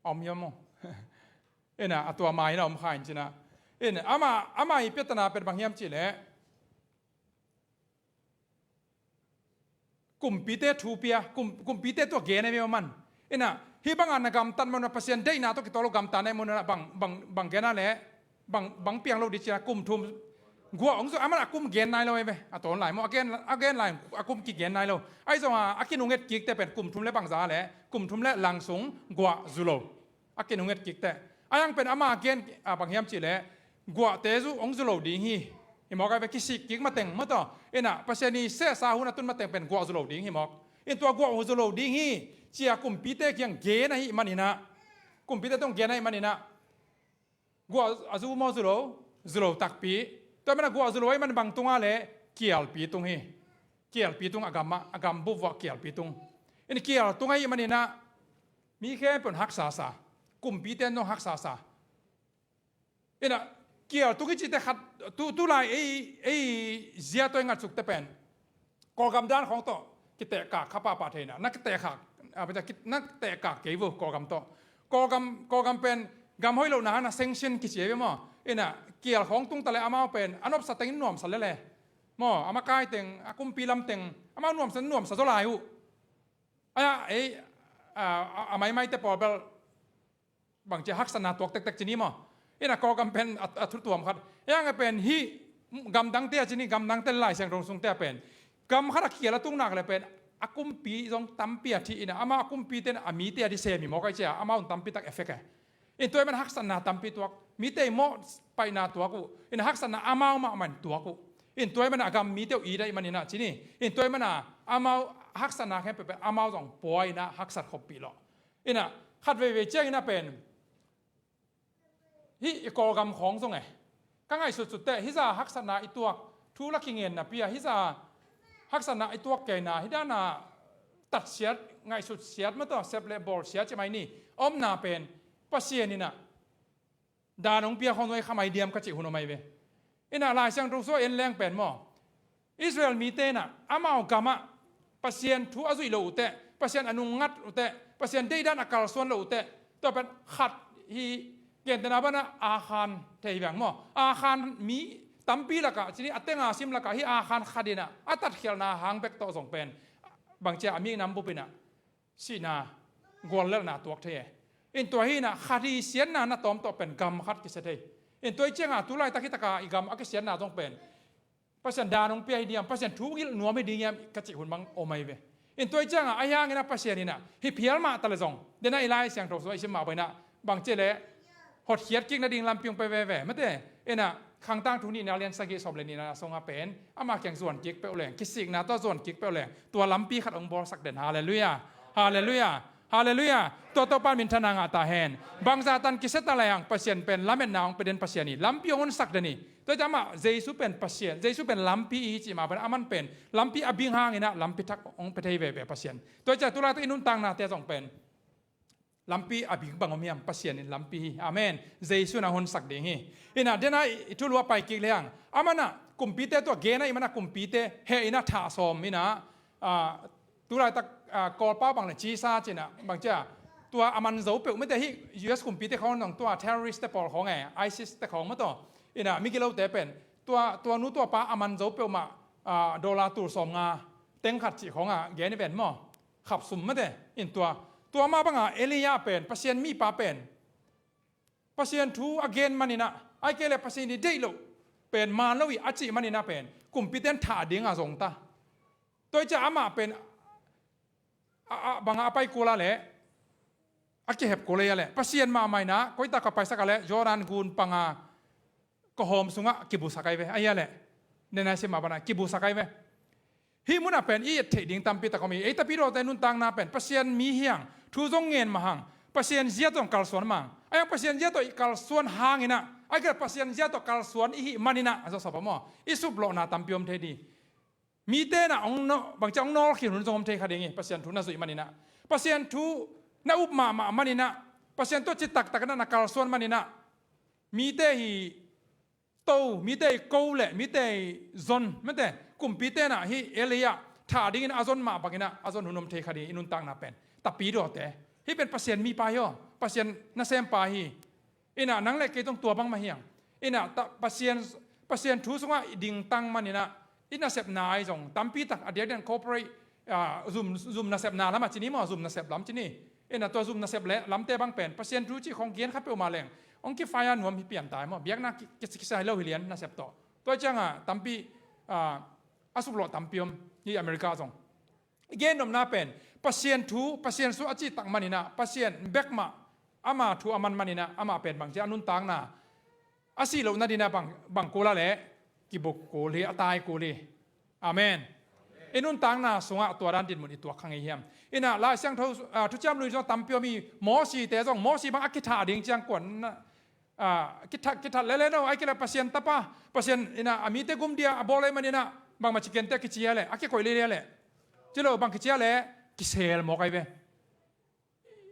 a om hiam maw? Ina a tua mai na om kha in cina. Ina ama, ama i piatana pen bang hiam cihleh, kumpite thu pia, kum, kumpite tua gen a ve man. Ina hih banga na gamtat mona Pasian deihna tua kitawlo gamtat na mona bang, bang, bang gen a le, bang, bang piang lo di cia kum thum. Guah ong zu aman a kum gen nai lo e ve. A tawn lai maw, a gen, a gen lai a kum kigen nai lo. Ai zonga a kinunget kikte pen kum thum le bangza le, kum thum le langsung guah zu lo. A kinunget kikte. A yang pen ama gen, a, bang hiam cihleh, guahte zu ong zu lo ding hi. Hi mawk a ve, kisik kik mateng maw taw. Ina Pasian i sehsa hun a tun mateng pen guah zu lo ding hi mawk. In tua guah zu lo ding hi cia kumpite kiang gen ahi maninah. Kumpite tong gen ahi maninah. Guah a zu maw zu lo, zu lo takpi. Tua mana guah zu lo ahi man bang tunga le kialpi tung hi. Kialpi tung a gam ah, a gam bupvuah kialpi tung. In kial tung ahi maninah. Mi khempeuh in haksa sa. Kumpite in zong haksa sa. Ina kial tung i cihte khat, tu, tu lai ei, ei zia tawh i ngatsukte pen Kawlgam dan khawng tawh kitehkak kha pahpah theina. Na kitehkak, a, na kitehkak kei vo Kawlgam tawh. Kawlgam, Kawlgam pen gam hoih lohna hana sanction kici ve maw. Ina kial khawng tung ta le amau pen a nopsa teng in nuamsa lele maw, a makai teng, a kumpi lam teng amau nuamsa, nuamsa zaw lai uh. Aia ei, a, a, a maimaite pawl bel bangcia haksatna tuak tektek ci ni maw. Ina Kawlgam pen a, a thu tuam khat. Hiang a pen hih gamdangte a ci ni, gamdangte Lai Siangtho sungte a pen gam khat a kial a tung nak le pen a kumpi zong tampi a thi ina ama a kumpite in a mite a di sem hi mawk ai cia, amau in tampi tak effect e. In tua i man haksatna tampi tuak, mite i mawh paihna tuak uh, in haksatna amau mahmah in tuak uh. In tua i man a gam mite uh i daih maninah ci ni. In tua i man a amau haksatna khempeuh pen amau zong pua inah haksat khoppih lawh. Ina khat veivei ciangin a pen hih i Kawlgam khawng zong e, ka ngaihsutsutte hih za haksatna i tuak, thu la kingen napi a hih za haksatna i tuak keina hih dana tatsiat, ngaihsutsiat maw taw, sep le bawlsiat ci mai ni. Omna pen Pasian inah dan hong pia khawng zong i khamai diam ka cih hun om ai ve. Inah Lai Siangtho sua en leng pen maw, Israel mite inah amau gamah Pasian thu a zuih lo uh teh, Pasian a nungngat uh teh, Pasian deihdan a kalsuan lo uh teh, tua pen khat hi. Gentehna banah Akhan thei hi veng maw. Akhan mi tampi lakah cini a tenga sim lakah hi Akhan khat inah a tatkhialhna hang bek tawh zong pen bangcia a mi nam bup inah sihna guallelhna tuak thei e. In tua hi inah khat hi siatna na tawm tawh pen gam khat kisia thei. In tua i cianga tulaitak hitaka i gam a kisiatna zong pen Pasian dan hong pia hi diam, Pasian thu gilh nuam hi ding hiam ka cih hun bang om ai ve. In tua i cianga a hiangin a Pasian inah hi phial mah ta le zong dena i Lai Siangtho sua i sim mah bang inah bangcia le hotkhiat kik nading lampi hong pe veve mate. Inah Khangtang thu nihna lian sagih sawm le nihna songa pen ama kiang zuan kik peuh leng, kisikna tawh zuan kik peuh leng tua lampi khat hong bawlsak den. Halleluiah. Halleluiah. Halleluiah. Tua Topa min thana ngah ta hen. Bangza tan kisia ta lai hang Pasian pen lametna hong pe den Pasian hi, lampi hong honsak den hi. Tua i ciah amah Jesu pen Pasian, Jesu pen lampi i hi cih mah pen aman pen lampi a bing hanginah lampi thak hong pe thei veve Pasian. Tua i ciah tulaitak i nuntaknate zong pen lampi a bing bang om hiam, Pasian in lampi hi. Amen. Jesu in a honsak ding hi. Inah dena i thulu a pai kik le hang amanah kumpite tua gena i manah kumpite he inah thah sawm inah, a, tulaitak, a, Kawlpau bang le cisa cinah bangcia tua a man zo peuh mite hi. U S kumpite khawng nong tua terrorist te pawl khawng e, ISIS te khawng maw taw. Inah migilote pen tua, tua nu tua pa a man zo peuhmah, a, dollar tul sawm nga teng khat cih khawngah gen i ven maw. Khap sum mate in tua, tua mah banga Elijah pen Pasian mipa pen Pasian thu a gen maninah ai kei le Pasian i deih loh pen man lo i a cih maninah pen kumpite in thah dinga zong ta. Tua i ciah amah pen a, a, banga a pai kula le a kihep kula le Pasian mahmah inah koitak ka paisak a le Jordan gun panga kawhawm sungah kibusak ai ve. Ahi a le nena i sim mah bana kibusak ai ve. Hih munah pen i et theih ding tampi tak om hi. Ei tapidawte nuntakna pen Pasian mi hiang, thu zong ngen mah hang, Pasian zia tawh kalsuan mah hang. Ai hang Pasian zia tawh i kalsuan hanginah ai kei le Pasian zia tawh kalsuan i hih maninah a zawsapa maw i suplawhna tampi om thei dih. Mite na ong no, bangcia ong nawlkhin hun zong om thei kha ding hi. Pasian thu na zuih maninah, Pasian thu na up mahmah maninah, Pasian tawh citaktak na na kalsuan maninah mite hi to, mite hi ko le mite hi zon, mite kumpite na hi Elijah thah dingin a zon mah bangin ah a zon hun om thei kha ding i nuntakna pen tapidaw te. Hih pen Pasian mipa hi aw, Pasian nasempa hi. Inah nang le kei tong tua bang mah hiang. Inah ta, Pasian, Pasian thu sungah i dingtang maninah i nasepna ai zong tampi tak a diakdiak corporate, ah, zum, zum nasepna lam a ci ni maw, zum nasep lam ci ni. Inah tua zum nasep le lamte bang pen Pasian thu cih khong gen kha peuhmah leng hong kifaya nuam hi pian tai maw. Biakna ki, ki, kisai lo hi lian nasep tawh. Tua ciangah tampi, ah, a suklawh tampi om hi America zong. I gen nopna pen Pasian thu, Pasian suah a cih tak maninah Pasian bek mah ama thu a man maninah amah pen bangci a nuntakna a sih lohna dinah bang, bang kul a leh kibuk kul hi, a tai kul hi. Amen. I nuntakna sungah tua dan dinmun i tuak kha ngei hiam? Inah Lai Siangtho, ah, Thuciam Lui zong tampi om hi. Mosite zong, Mosi bang a kithah ding ciang kuan na, ah, kithat, kithat lele no, ai kila Pasian tapa, Pasian inah a mite gum dia a bawl ai maninah bangmah ci kente kici a leh, a kikoih lele a leh. Ci lo bang kici a leh, kisel mawk ai ve.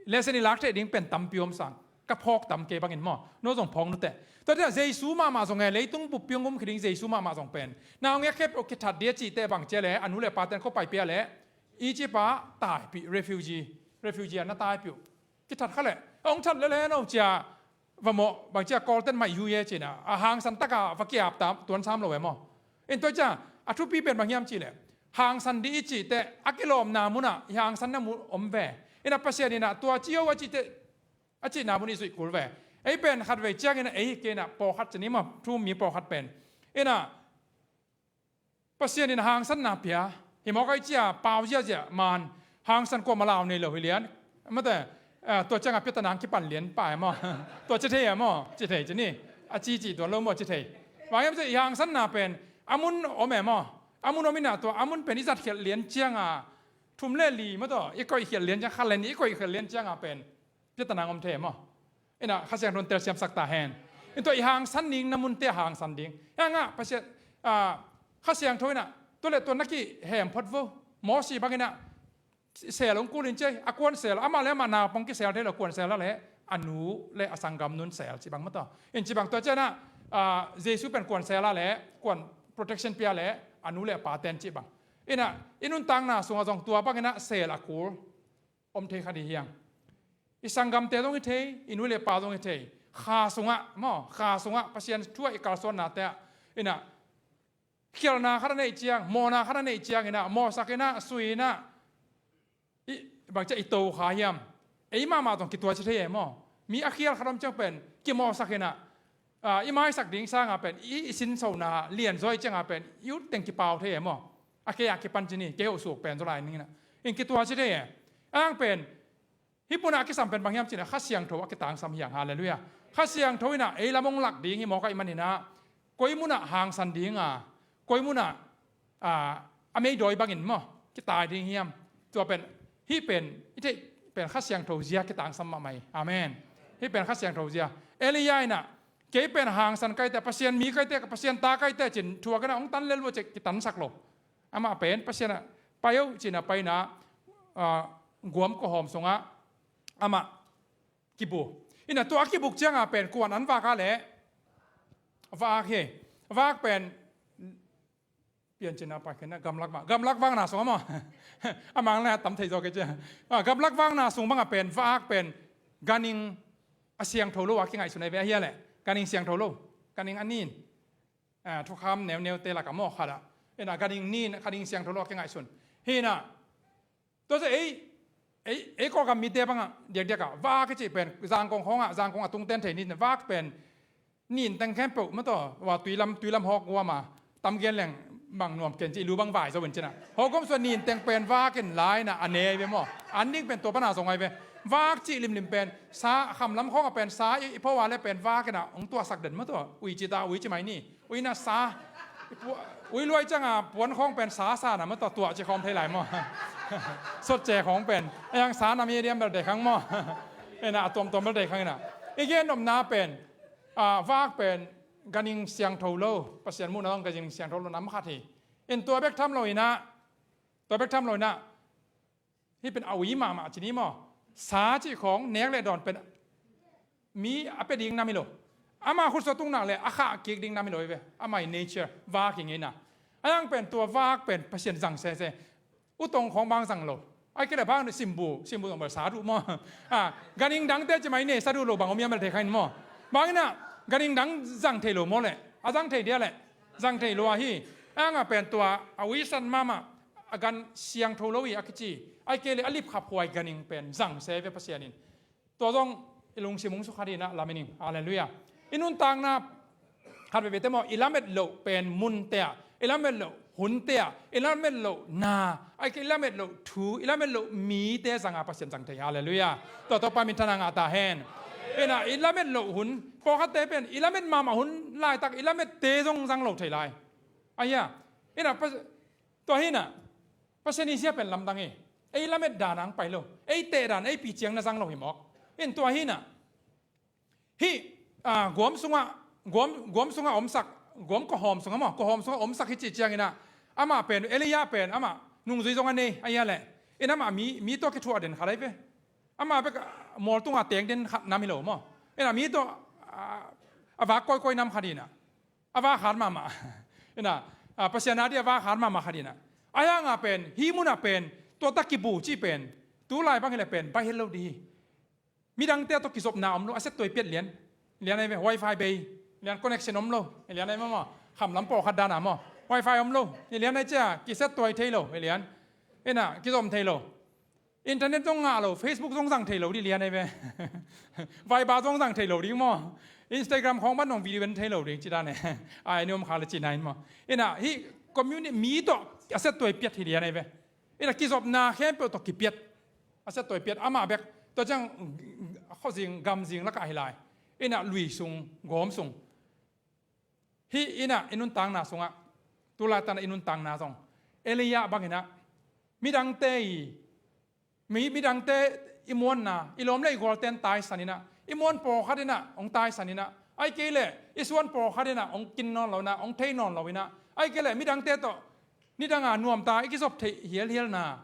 Lesson i lak thei ding pen tampi om sang. Ka phawk tam kei bangin maw. No zong phawk nute. Tua tia Jesu mahmah zong e, leitung buppi hong um kha ding Jesu mahmah zong pen. Na hong e khep o kithat dia cihte bang cia le, a nu le pa ten khuapai pia le. Egypt a taipih, refugee, refugee a na taipih uh. Kithat kha le. Hong that lele no cia. Va mawh, bang cia Kawlten maih hui e cina. A hangsan taka va kiap tam, tuan sam lo e maw. In tua cia, a thupi pen bang hiam ci le. Hangsan di i cihte, a kilawmna munah, i hangsanna mun om ve. Inah Pasian inah tua ci ho a cihte, a cihna mun i zuih kul ve. Ei pen khat vei ciang inah, ei kei inah pawlkhat ci ni maw, thu mi pawlkhat pen. Inah, Pasian in hangsanna pia, hi mawk ai cia, pau ziazia, man, hangsan kuamah lau nei lo hi lian. Mate, eh, tua ciangah piatanang kipan lian pa e maw. Tua ci thei e maw, ci thei ci ni. A ci ci tuan lo maw, ci thei. Bang hiam cia i hangsanna pen, a mun om e maw. A mun om inah tua, a mun pen i zat khialh lian ciangah, thum le li maw tua, i koih khialh lian ciang, kha len i koih khialh lian ciangah pen, piatanang om thei e maw. Inah Kha Siangtho in telsiamsak ta hen. In tua i hangsan ding, na munte a hangsan ding. Hiangah Pasian, ah, Kha Siangtho inah, tua le tua na kihem phot vo. Mosi bang inah, sel hong kulin cia, a kuan sel, amah le amah naupang kisel thei lo kuan sel a le, a nu le a sanggam nun sel ci bang maw tua. In ci bang tua cianah, ah, Jesu pen kuan sel a le, kuan protection pia le, a nu le a pa ten ci bang. Inah, i nuntakna sungah zong tua bang inah sel a kul. Om thei kha dih hiang. I sanggamte zong hi thei, i nu le pa zong hi thei. Kha sungah, maw, kha sungah, Pasian thu ah i kalsuannate ah. Inah, khialhna khat a neih ciang, mawhna khat a neih ciang inah, mawhsak inah, sui inah. I, bang cia i to kha hiam. Ei mahmah zong kituaci thei e maw. Mi a khial khat om ciang pen, kimawhsak inah. Ah, i maisak ding sangah pen, i, i sinsona lianzaw i ciangah pen, i ut teng kipau thei e maw. A kei a kipan ci ni, kei hoh suak pen zaw lai ning inah. In kituaci thei e. Ang pen, hih punah a kisam pen bang hiam cinah, Kha Siangtho a kitangsam hiang, halleluiah. Kha Siangtho inah, ei lam hong lak ding hi mawk ai maninah, koi munah hangsan dinga, koi munah, ah, a meidawi bangin maw, kitai ding hiam. Tua pen, hih pen, i theih pen Kha Siangtho zia kitangsam mahmah hi. Amen. Hih pen Kha Siangtho zia. Elijah inah, kei pen hangsan kaite, Pasian mi kaite, Pasian ta kaite cin, thuak inah hong tan lel vua cek kitansak lo. Amah pen, Pasian ah, pai o, cina paina, ah, guam kawhawm sungah, amah kibu. Inah tua a kibuk ciangah pen, kuan an vak a le, vak hi. Vak pen, piancina pa khenah gamlak vak, gamlak vakna sung a maw. A mang le a tam thei zaw kei cia. Ah, gamlak vakna sung bangah pen, vak pen, ganhing a siangtho lo a kingaihsun ai ve ahi a leh. Ganhing siangtho lo. Ganhing a nin. Ah, thukham neuneute lakah maw khat ah. Inah ganhing nin, ganhing siangtho lo a kingaihsun. Hinah, tua cia ei, ei, ei Kawlgam mite bangah, diakdiakah, vak i cih pen, Zangkong khawngah, Zangkong a tungten thei nin, vak pen, nin teng khempeuh, maw tua, ua tuilam, tuilam hawk guama, tam gen leng, bang nuam ken cih, lu bang vai zo in cinah. Hawk gom sua nin teng pen vak in lai inah, a ne ai ve maw. An ding pen tua pana zong ai ve. Vak cih limlim pen, sa, khamlam khawngah pen, sa, i, i pho a le pen, vak inah, hong tuahsak den maw tua, ui cita, ui ci mai ni. Ui na sa. Ui luai cianga puan khawng pen sa sa na maw tua tuah ci khawm thei lai maw. Sotce khawng pen. A yang sa na mi diam bel dei khang maw. Ena a tuamtuam bel dei khang ena. I gen nopna pen. A vak pen ganhing siangtho lo. Pasian muhna zong ganhing siangtho lo nam khat hi. In tua bek tham lo ina. Tua bek tham lo ina. Hih pen a ui mahmah ci ni maw. Sa cih khawng nek le dawn pen mi a pia ding nam hi lo. ama khutsuah tuknak le a khah kik ding nam hi lo hi ve. Ama i nature vak hi ngei na. A yang pen tua vak pen Pasian zang sese. Utong khawng bang zang lo. Ai kei le bang simbu, simbu zong bel sa duh maw. A, ganhing dangte ci mai ne sa duh lo bang om hiam bel thei kha in maw. Bang inah ganhing dang zang thei lo maw le. A zang thei dia le. Zang thei lo ahi. A yang a pen tua a uisan mahmah a gan siangtho lo hi a kici. Ai kei le a lipkhaphuai ganhing pen zang se ve Pasian in. Tua zong i lungsim hong sukha dinah lamen ing. Halleluiah. I nuntakna khat veivei te maw, i lamet loh pen munte ah, i lamet loh hunte ah, i lamet loh na, ai kei i lamet loh thu, i lamet loh mite zanga Pasian zang thei. Halleluiah. Tua Topa minthanna ngah ta hen. Inah i lamet loh hun, pawlkhatte pen i lamet mahmah hun laitak i lamette zong zang lo thei lai. Ahi a, inah Tua hinah Pasian i zia pen lamdang hi. Ei lamet dan ang pai lo. Ei teh dan, ei piciang na zang lo hi mawk. In tua hinah hih, a, guam sungah, guam, guam sungah omsak, guam kawhawm sungah maw, kawhawm sungah omsak hi cih cianginah amah pen, Elijah pen amah nungzui zong a nei, a ia leh. In amah mi, mi tawh kithuah den khat ai ve. Amah bek mual tungah teng den khat nam hi lo maw. Inah mi tawh, a, a vak kawikawi nam khat hinah. A vak hat mahmah. Inah, a, Pasian a dih a vak hat mahmah khat inah. A yang a pen, hih munah pen, tua tak kibu cih pen, tu lai bang hileh pen, bai het lo dih hi. Midangte tawh kizopna om lo, a set tuai piat lian. Lian ai ve, wifi bei. Lian connection om lo. Lian ai maw maw. Khamlam pawlkhat dana maw. Wifi om lo. Lian ai cia, kiset tuai thei lo. Lian. Inah, kizom thei lo. Internet zong ngah lo, Facebook zong zang thei lo dih lian ai ve. Viber zong zang thei lo ding maw. Instagram khawng ban zong video en thei lo ding ci dan e. Ai ni om kha le ci na in maw. Inah hih community mi tawh a set tuai piat hi lian ai ve. Inah kizopna khempeuh tawh kipiat. A set tuai piat amah bek. Tua ciang khuazing gamzing lakah hi lai. Inah lui sung, gawm sung. Hih inah i nuntakna sungah. Tulaitakna i nuntakna zong. Elijah banginah. Midangte i Mi, midangte i muanna, i lawm le i gualten taisan inah, i muan pawlkhat inah hong taisan inah, ai kei leh i suan pawlkhat inah hong kin nawn lo inah, hong thei nawn lo inah, ai kei leh midangte tawh nidanga nuamta i kizop theih hialhialna.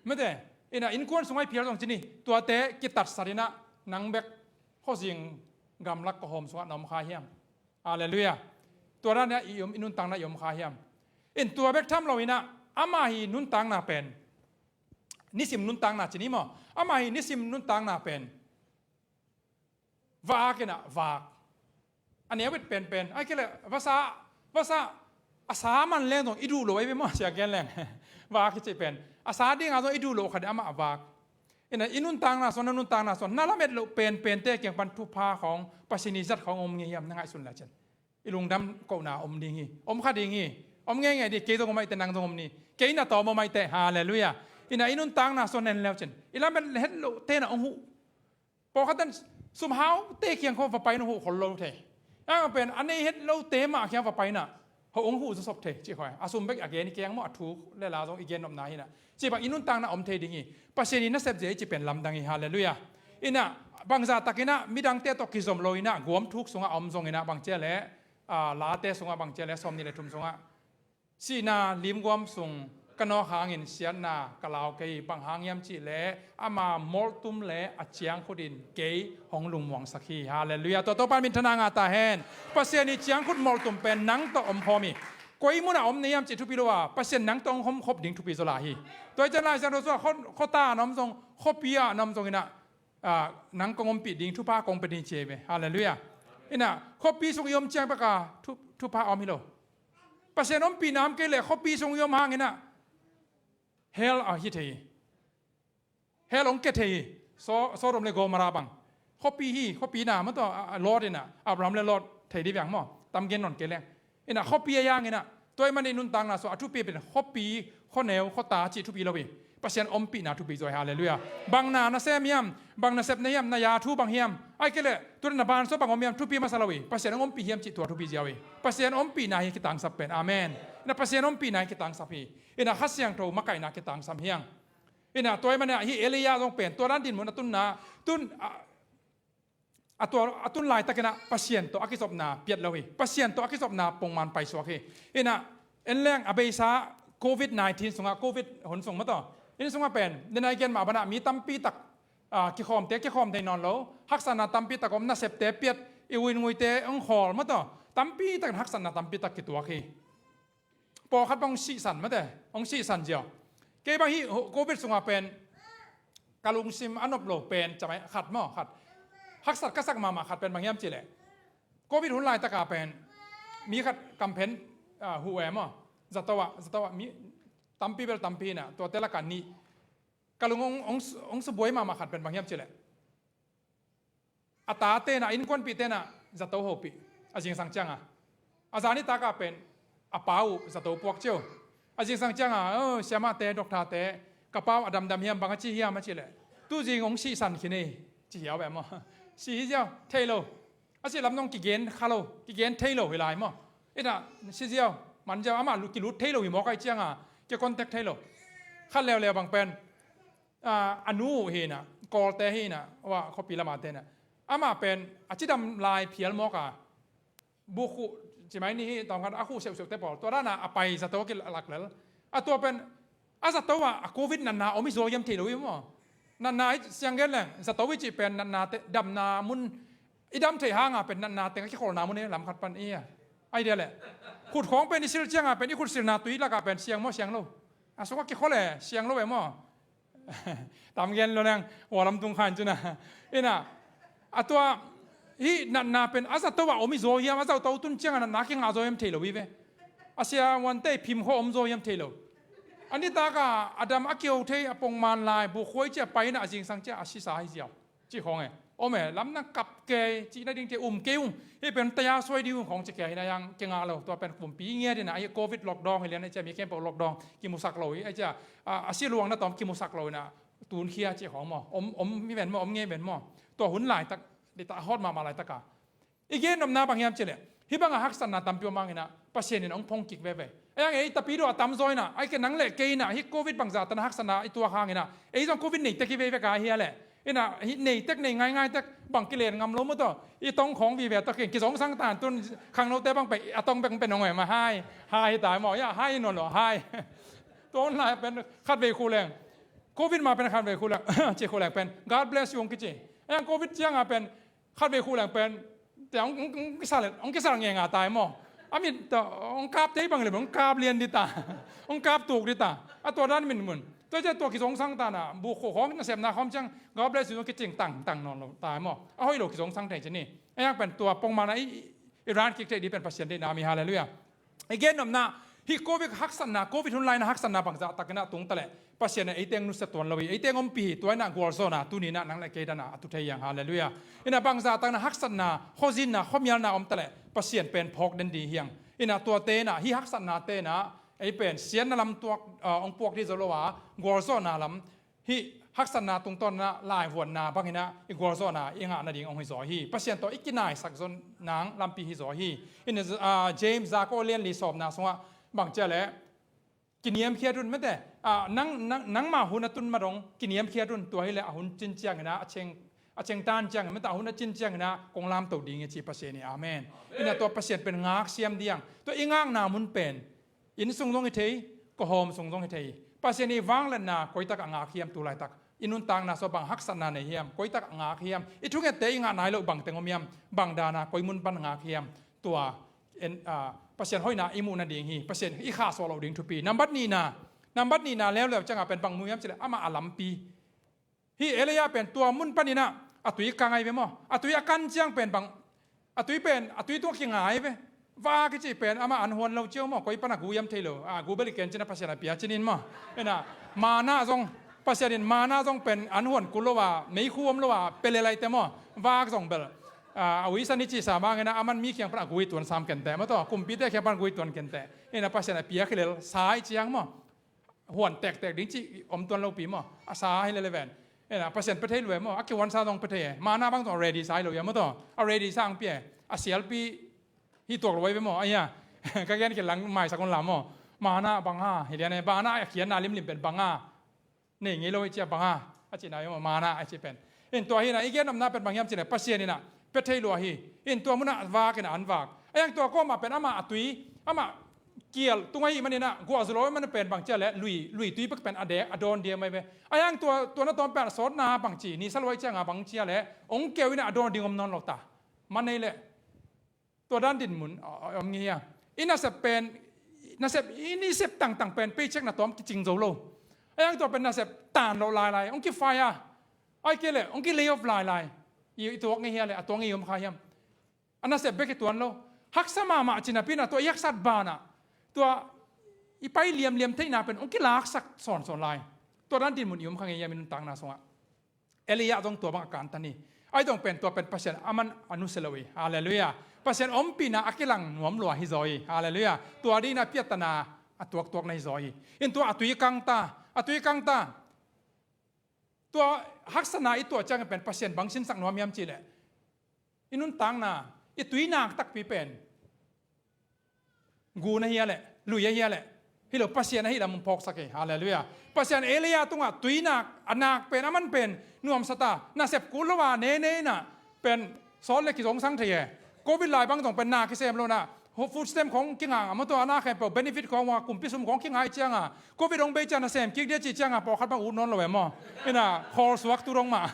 Mete inah innkuan sungah i phial zong ci ni, tuate kitatsat inah nang bek khuazing gamlak kawhawm sungah na om kha hiam? Halleluiah. Tua dan inah i om, i nuntakna i om kha hiam? In tua bek tham lo inah ama hi nuntakna pen nisim nuntakna ci ni maw? Ama hi nisim nuntakna pen vak inah vak. A neu et penpen ai kei leh vasa, vasa a sa man leng zong i duh lo ai ve maw sia gen leng. Vak i cih pen a sa dinga zong i duh lo khat amah vak. Inah i nuntakna suan, na nuntakna suan, na lamet loh penpente kiang pan thupha khawng, Pasian i zat khawng om ngei hiam na ngaihsun le cin. I lungdam kohna om ding hi. Om kha ding hi. Om ngeingei dih, kei zong om aihte, nang zong om ni. Kei na tawm om aihte. Halleluiah. Inah i nuntakna sua nen leu cin i lamet het loh tena hong huh. Pawlkhat ten sum haute kiang khawng va pai na huh khol lo thei. Ang pen a nei het lote mah kiang va pai na ho hong huh zawsop thei cih khawng. A sum bek a gen i keng maw, a thuk le la zong i gen nopna hi na. Cih bang i nuntakna om thei ding hi. Pasian i nasep zia i cih pen lamdang hi. Halleluiah. Inah bangzah takinah midangte tawh kizom lo inah guam thuk sungah a om zong inah bang cia le, a, Late sungah bang cia le sawm nih le thum sungah, sihna limguam sung ka nawk hangin siatna ka lau kei, bang hang hiam cih le ama molhtum le a ciangkhut in kei hong lungmuangsak hi. Halleluiah. Tua Topa minthanna ngah ta hen. Pasian i ciangkhut molhtum pen nang tawh om khawm hi. Koi munah om na hiam cih thupi lo a, Pasian nang tawh hong khop ding thupi zaw lai hi. Tua hi cian Lai Siangtho sungah khuata a na om zong, khuapi a na om zong inah, a, nang kong ompih ding thupha kong pia ding ci hi ve. Halleluiah. Inah khuapi sung i om ciang bek a thu, thupha a om hi lo. Pasian ompihna om kei leh khuapi sung i om hang inah hell a hi thei hi. Hell hong kia thei hi. So, Sodom le Gomorrah bang. Khuapi hi, khuapi na maw tua, a, a, Lot inah, Abraham le Lot thei dih viang maw. Tam gen nawn kei leng. Inah khuapi a yang inah. Tua ahih manin i nuntakna sua a thupi pen khuapi, khuaneu, khuata cih thupi lo hi. Pasian ompihna thupi zaw hi. Halleluiah. Bang na na sem hiam, bang na sepna hiam, na ya thu bang hiam. Ai kei leh, tu na ban sua bang om hiam, thupi masa lo hi. Pasian hong ompih hiam cih tua thupi ziau hi. Pasian ompihna hi kitangsap pen. Amen. Inah Pasian ompihna hi kitangsap hi. Inah Kha Siangtho makaihna kitangsam hiang. Inah tua ahih manin ah hih Elijah zong pen tua dan dinmun a tunna, tun, a, a tua, a tun laitakin ah Pasian tawh a kizopna piat lo hi. Pasian tawh a kizopna pongman paisuak hi. Inah en leng a beisa covid nineteen sungah, covid hun sung maw taw, in sungah pen, den a i gen mah banah mi tampi tak, a, kikhawmte kikhawm thei nawn lo, haksatna tampi tak om, nasepte piat, i uinguite hong khawl maw taw. Tampi takin haksatna tampi tak kituak hi. Pawlkhat bang hong sihsan mate, hong sihsan ziau. Kei bang hih Covid sungah pen ka lungsim a nop lo pen camai khat maw, khat haksat ka sak mahmah khat pen bang hiam cihleh, Covid hun laitaka pen mi khat kamphen, ah, huh e maw, zato ah, zato ah mi tampi bel tampi inah, tuate lakah nih ka lung hong, hong, hong subuai mahmah khat pen bang hiam cihleh, a tate inah, a innkuanpihte inah zato hopih. A zingsang cianga, a zan nitakah pen a pa uh zato puak ciau. A zingsang cianga, "Oh, siamahte, doctorte, ka pa uh a damdam hiam, bang a ci hiam?" a cihleh, "Tu zing hong sihsan khin ei," ci hiau ve maw. Si hi ziau, thei lo. A cih lam dong kigen kha lo, kigen thei lo hi lai maw. Inah si ziau, man ziau, amah lu-, kilut thei lo hi mawk ahih cianga, kicontact thei lo. Khat leuleu bang pen, ah, a nu uh hi inah, Kawlte hi inah, wa, khuapi lamate inah, amah pen a cidam lai phial mawk a, bukhuh, cimai ni hi, tawmkhat a khuh seuhseuhte pawl, tua dana a pai zato kilak lel. A tua pen a zato ah a Covid natna om hi zaw hiam thei lo hi maw. Natna hi siang gen leng, zato i cih pen natnate, damna mun, i dam theih hanga pen natna teng a kikholna mun hi, lamkhat pan i a, ai dia leh, khut khawng pen i sil cianga pen i khut silna tui lakah pen siang maw, siang lo? A sungah kikhol e, siang lo e maw. Tam gen lo nang, ua lam tung khan cuna. Inah, a tua, hih natna pen a zato ah om hi zaw hiam, a zato tun cianga natna kingah zaw hiam thei lo hi ve. A sia muante phim khawh om zaw hiam thei lo. A nitaka a dam a kio thei, a pongman lai, bukhuai cia pai inah, a zingsang cia a sisa hi ziau. Ci khawng e. Om e, lam na kap kei, cih nading te um kei ung. Hih pen taya suai ding ung khawng ci kei hi inah, yang kingah lo. Tua pen kumpi ngiat inah, hih Covid lockdown hi lian, a cia mi khempeuh lockdown kimusak lo hi, a cia, a, a siluang na tawm kimusak lo inah, tunkhia cih khawng maw. Om, om mi ven maw, om ngei ven maw. Tua hun laitak, dita hot mahmah laitaka i gen nopna bang hiam cihleh, hih banga haksatna tampi om hang inah, Pasian in hong phong kik veve. Ei ang ei tapidaw a tamzaw inah, ai ke nang le kei inah, hih Covid bangzah tana haksatna i tuak hang inah, ei zong Covid nei tek hi veve ka hia leh. Inah, hih nei tek, nei ngaingai tek, bang kilen ngam lo maw taw. I tong khawng vive taw keng, kizongsang tan tun, khangnote bang pai, a tong bek pen hong em a, hai, hai hi tai maw, ya, hai hi nawn lo, hai. Tua hun lai pen khatvei khuh leng, Covid ma pen khatvei khuh leng, ci khuh leng pen, "God bless you," hong kici. Ei ang Covid cianga pen, khatvei khuh leng pen, te hong, hong, hong kisal, hong kisal ngenga tai maw. A mit, ta, hong kap tei bang le, hong kap lian dita. Hong kap tuk dita. A tua dan min mun. Tua cia tua kizongsang tana, bukhuh khawng nasepna khawm ciang, "God bless you," kicing tang, tang nawn lo tai maw. A hoih lo kizongsang thei ci ni. A yang pen tua pongmana i, i, i ran kik thei di pen Pasian deihna mi, halleluiah. I gen nopna, hih Covid haksatna, Covid hun laina haksatna bangzah takinah tungta leh, Pasian in eiteng nusia tuan lo hi, eiteng ompih hi, tua inah gualzawhna, tuni inah nang le kei dana a tu thei hiang, halleluiah. Inah bangzah takinah haksatna, khuazinna, khuamialna omta leh, Pasian pen phawk den ding hiang. Inah tuate inah, hih haksatnate inah, ei pen, siatna lam tuak, ah, hong puak dih zo lo a, gualzawhna lam, hih haksatna tungtawnna laivuanna banginah i gualzawhna i ngah nading hong hi zaw hi. Pasian tawh i kinaisak zaw nang lampi hi zaw hi. Inah, ah, James za ko lian li sawmna sungah bang cia leh, kiniamkhiat un mate, ah, nang, nang, nangmah hun a tun ma dong kiniamkhiat un, tua hileh a hun cin cianginah a ceng, a cengtan ciangin mate, a hun a cin cianginah kong lamto ding hi ci Pasian hi. Amen. Inah tua Pasian pen ngaksiam diang. Tua i ngakna mun pen, inn sung zong hi thei, kawhawm sung zong hi thei. Pasian i vangliatna koitak a ngak hiam tu laitak? I nuntakna sua bang haksatna nei hiam? Koitak a ngak hiam? I thungette i ngah nai loh bangteng om hiam? Bang dana koi mun pan ngak hiam? Tua en, a, Pasian hoihna i muh nading hi. Pasian i khahsuah loh ding thupi. Nambat nihna, nambat nihna leuleu ciangah pen bang mu hiam cileh amah a lampi. Hih Elijah pen tua mun paninah a tui ka ngai ve maw? A tui a kan ciang pen bang, a tui pen, a tui tung a kingai ve. Vak i cih pen amah an huan lo cio maw? Koi pan a gu hiam thei lo. A gu bel i ken cin a Pasian a pia cinin maw? Ena, mana zong, Pasian in mana zong pen an huan kul lo a, meikhu om lo a, pele laite maw? Vak zong bel, a, a uisan i cihsa mangena aman mi kiang pan a gu i tuan sam kenteh maw taw? Kumpite kiang pan a gu i tuan kenteh. Ena Pasian a pia khilel sa i ciang maw? Huan tektek ding cih om tuan lopi maw? A sa hi lele ven. Ena Pasian pe thei lue maw? A kihuan sa zong pe thei e. Mana bang zong a ready sa hi lo ia maw taw? A ready sa ang pia e. A sialpi hi tuak lo ai ve maw? Aia. Ka gen kilang maisak un la maw? Mana bang ha? Hi lian e. Mana a khianna limlim pen bang ha? Nei ngei lo i cia bang ha? A cihna i maw? Mana a cih pen. In tua hina i gen omna pen bang hiam cih le Pasian ina pe thei lua hi. In tua muna vak ina an vak. A yang tua kawma pen ama a tui, ama kial tunga hi manina guah zu lo i man pen bang cia le lui, lui tui bek pen a dek, a dawn dia mai ve. A yang tua, tua na tawm pen a sawtna bang ci, ni sa luai cianga bang cia le ong keu ina a dawn ding om nawn lo ta. Man ei leh tua dan dinmun a om ngi hia? I nasep pen, nasep i nisep tangtang pen paycheck na tawm kicing zo lo. A yang tua pen nasep tan lo lailai, hong kifai a, ai kei leh hong ki lay off lailai. I tuak ngi hia leh a tuak ngi om kha hiam? A nasep bek i tuan lo. Haksa mahmah cinapi na tua i haksat banah tua i pai liamliam theihna pen hong kilaksak sawnsawn lai. Tua dan dinmun i om kha ngi hiam i nuntakna sungah? Elijah zong tua bang a kantan hi. Ai zong pen tua pen Pasian aman a nusia lo hi. Halleluiah. Pasian ompihna a kilang nuam lua hi zaw hi. Halleluiah. Tua dingin a piattana a tuaktuak na hi zaw hi. In tua a tui kangta, a tui kangta. Tua haksatna i tuah ciangin pen Pasian bang sinsak nuam hiam cihleh, i nuntakna, i tuinak takpi pen gu na hia leh, lui a hia leh, hi lo, Pasian ahi lam hong phawksak hi. Halleluiah. Pasian Elijah tungah tuinak a nak pen, aman pen nuamsa ta, nasep kul lo a nene inah pen sawt le kizongsang thei e. Covid lai bang zong pen na kisem lo na, food stamp khong kinga a, maw tua a na khempeuh benefit khong a, kumpi sum khong kinga i cianga, Covid hong bei ciang nasem kik dia cih cianga pawlkhat bang ut nawn lo e maw? Inah khawl suak tu dong mah.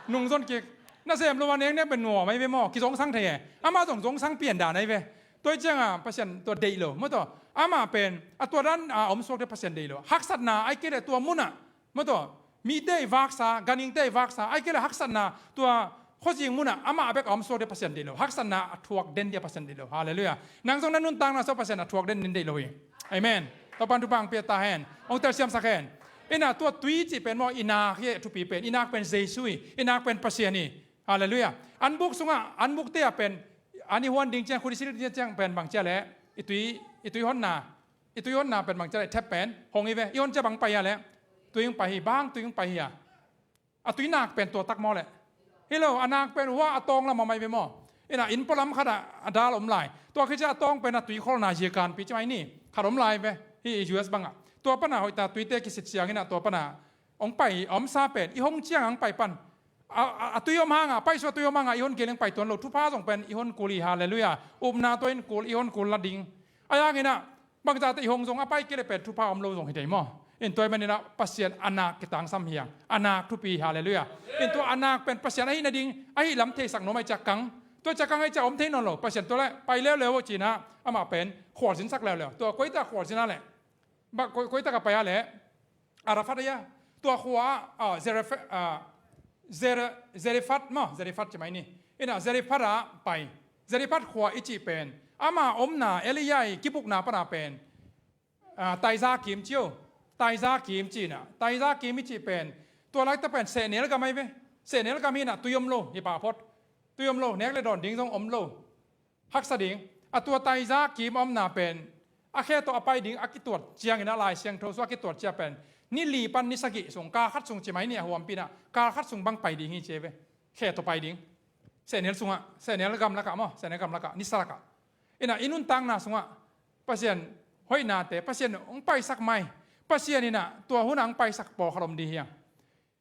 Nungzon kik. Nasem lo a nengnek pen nuam ahi ve maw? Kizongsang thei e. Amah zong zongsang pian dan ahi ve. Tua i cianga Pasian tua deih lo, maw tua? Amah pen a tua dan a om suak dia Pasian deih lo. Haksatna ai kei leh tua munah, maw tua, mite i vaksa, ganhingte i vaksa, ai kei leh haksatna tua khuazing munah amah a bek a om suak dia Pasian deih lo. Haksatna a thuak den dia Pasian deih lo. Halleluiah. Nang zong na nuntakna sungah Pasian a thuak den din deih lo hi. Amen. Topan thupha hong pia ta hen. Hong telsiamsak hen. Inah tua tui cih pen maw, i nak hi a thupi pen, i nak pen Jesu hi, i nak pen Pasian hi. Halleluiah. An buk sungah, an bukte ah pen, an i huan ding ciang, khut i sil ding ciang pen bang cia leh, i tui, i tui honna, i tui honna pen bang cia leh, thep pen hong hi ve. I hon cia bang pai hia leh? Tui hong pai hi. Bang tui hong pai hia? A tuinak pen tua tak maw leh? Hi lo, a nak pen hua a tawng lam a mai ve maw? Inah inn pualam khatah a dal om lai. Tua khi cia a tawng pen a tui kholna zia kanpi ci mai ni. Khat om lai ve. Hi U S bangah. Tua pana hoihta tuite kisit siang inah tua pana hong pai, a omsa pen i hong ciang hong pai pan. A, a, a tui om hanga, paisuah tui om hanga i hon kei leng pai tuan lo. Thupha zong pen i hon kul hi. Halleluiah. Upna tua in kul, i hon kul la ding. A yanginah bangzahte i hong zong a pai kei leh pen thupha om lo zong hi dei maw? In tua i maninah Pasian a nak kitangsam hi hang. A nak thupi hi. Halleluiah. In tua a nak pen Pasian ahi nading, ahi lam theisak nuam ahi ciah kang. Tua ciah kang ahi ciah om thei nawn lo. Pasian tua leh pai leuleu aw cinah amah pen khualzinsak leuleu. Tua koita khualzin a leh, ba, koi, koita ka pai a leh, Arafat ahi a. Tua khua ah, Zeref-, ah, Zere-, Zerefat maw, Zerefat ci mai ni. Inah Zerefat ah pai. Zerefat khua i cih pen, ama omna Elijah i kibukna pana pen, ah, taiza kim ci o. Taiza kim ci inah. Taiza kim i cih pen, tua laitak pen sehnel gam ahi ve. Sehnel gam hi inah tui om lo, hi pah phot. Tui om lo, nek le dawn ding zong om lo. Haksa ding. A tua taiza kim a omna pen, a khe tawh a pai ding a kituat ciangin a Lai Siangtho sung a kituat cia pen, ni li pan ni sagih sung, kal khat sung ci mai ni a huampi inah, kal khat sung bang pai ding hi ci ve. Khe tawh pai ding. Sehnel sungah, sehnel gam lakah maw, sehnel gam lakah, nisa lakah. Inah i nuntakna sungah Pasian hoihnate, Pasian hong paisak mai. Pasian inah tua hunah hong paisak pawlkhat om ding hi hang.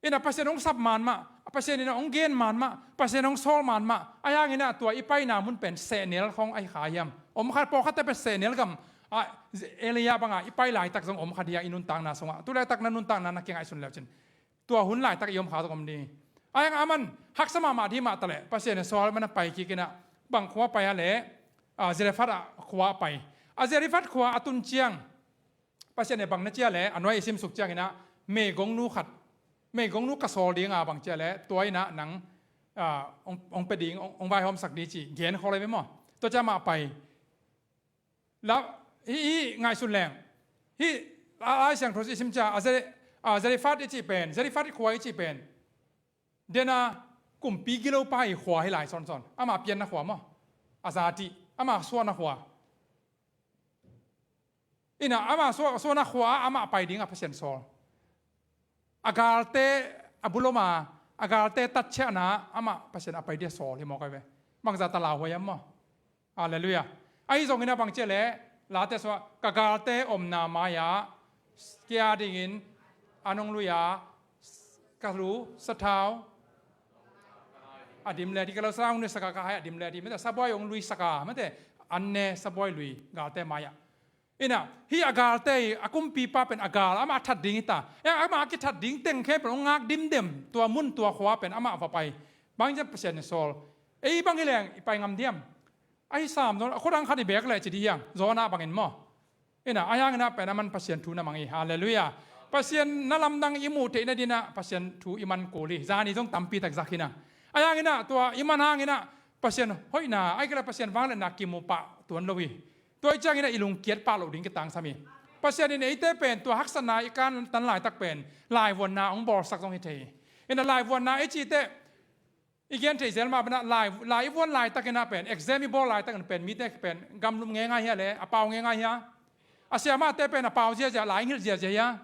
Inah Pasian hong sap man mah, Pasian inah hong gen man mah, Pasian hong sawl man mah. A yanginah tua i paina mun pen sehnel khong ahi kha hiam? Om khat, pawlkhatte pen sehnel gam, ah, Elijah banga i pai laitak zong om kha ding hi hang i nuntakna sungah. Tu laitak na nuntakna na kingaihsun leu cin, tua hun laitak i om kha zong om ding hi. A yang aman haksa mahmah ding hi mah taleh, Pasian in sawl man a pai kik inah, bang khua pai a leh, ah, Zarephath ah khua a pai. A Zarephath khua a tun ciang, Pasian in bang na cia leh, a nuai i simsuk cianginah, meigongnu khat, meigongnu ka sawl dinga bang cia leh, tua inah nang, ah, hong, hong pia ding, hong, hong vaihawmsak ding ci, gen khawlai ve maw? Tua ciang amah pai. La, hih, hih ngaihsun leng. Hih, a, Lai Siangtho i sim cia, a Zare-, a Zarephath i cih pen, Zarephath khua i cih pen. Dena kumpi gilopa i khua hi lai sawnsawn. Ama pianna khua maw? A zati, ama suahna khua. Inah ama suah, suahna khua ah amah pai dingah Pasian sawl. A galte, a buloma, a galte tatchiahna amah Pasian a pai dia sawl hi mawk ahi ve. Bangzah ta lauhuai hiam maw? Halleluiah. Ahi zongin a bang ciah leh, Late sungah, ka galte omna mai-ah, kei a dingin, an hong lui a, ka lu, sathau, a dim le, di ka lo sathau hong nuisak a, ka hai a dim le, di, mate, sabuai hong luisak a, mate, an ne, sabuai lui, galte mai-ah. Inah, hih a galte hi, a kumpipa pen a gal, amah a that ding hi ta. Eh, amah a kithat ding teng khempeuh hong ngak dimdem, tua mun tua khua pen amah va pai. Bang hiam Pasian in sawl. Ei bang hi leng i pai ngam diam? Ahi sam zong a khut ang khat i bek leh ci di hiang, Jonah bangin maw. Ina, ahi hangin ah pen aman Pasian thu na mang hi. Halleluiah. Pasian na lamdang i muh theih nadinah Pasian thu i man kul hi. Zani zong tampi tak zak hi na. Ahi hangin ah tua i man hangin ah Pasian hoihna, ahi kei leh Pasian vangliatna kimu pah tuan lo hi. Tua i ciangin ah i lungkiat pah loh ding kitangsam hi. Pasian in eite pen tua haksatna i kantan laitak pen laivuanna hong bawlsak zong hi thei hi. Ina, laivuanna i cih teh i gen thei zel mah bana, lai, lai i vuan laitakin ah pen, exam i bawl laitakin pen, mite pen gamlum ngeingai hia le a pau ngeingai hia? A siamahte pen a pau ziazia, lai i hilh ziazia hia?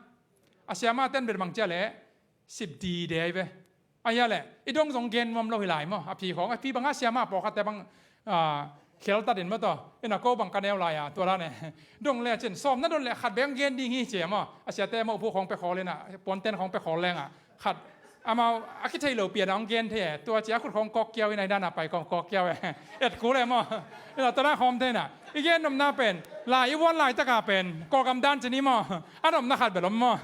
A siamahte in bel bang cia le sip dide hi ve. A hia le i dong zong gen nuam lo hi lai maw? A phi khawng, a phi bangah siamah pawlkhatte bang, ah, kheltatin maw taw. Ina, ko bang ka neu lai-a tua dan e. Dong le cin sawm na don le khat bek gen ding hi cia maw? A siate maw phu khawng pia khawl ina, puanten khawng pia khawl lengah khat amau a kithei lo pian a hong gen thei e. Tua cia khut khawng kawkkiau ina, hi dana pai khawng kawkkiau e. Et kul e maw? Ina, tua dan khawm thei na. I gen nopna pen, lai i vuan laitaka pen Kawlgam dan cin hi maw? A nopna khat bel om maw?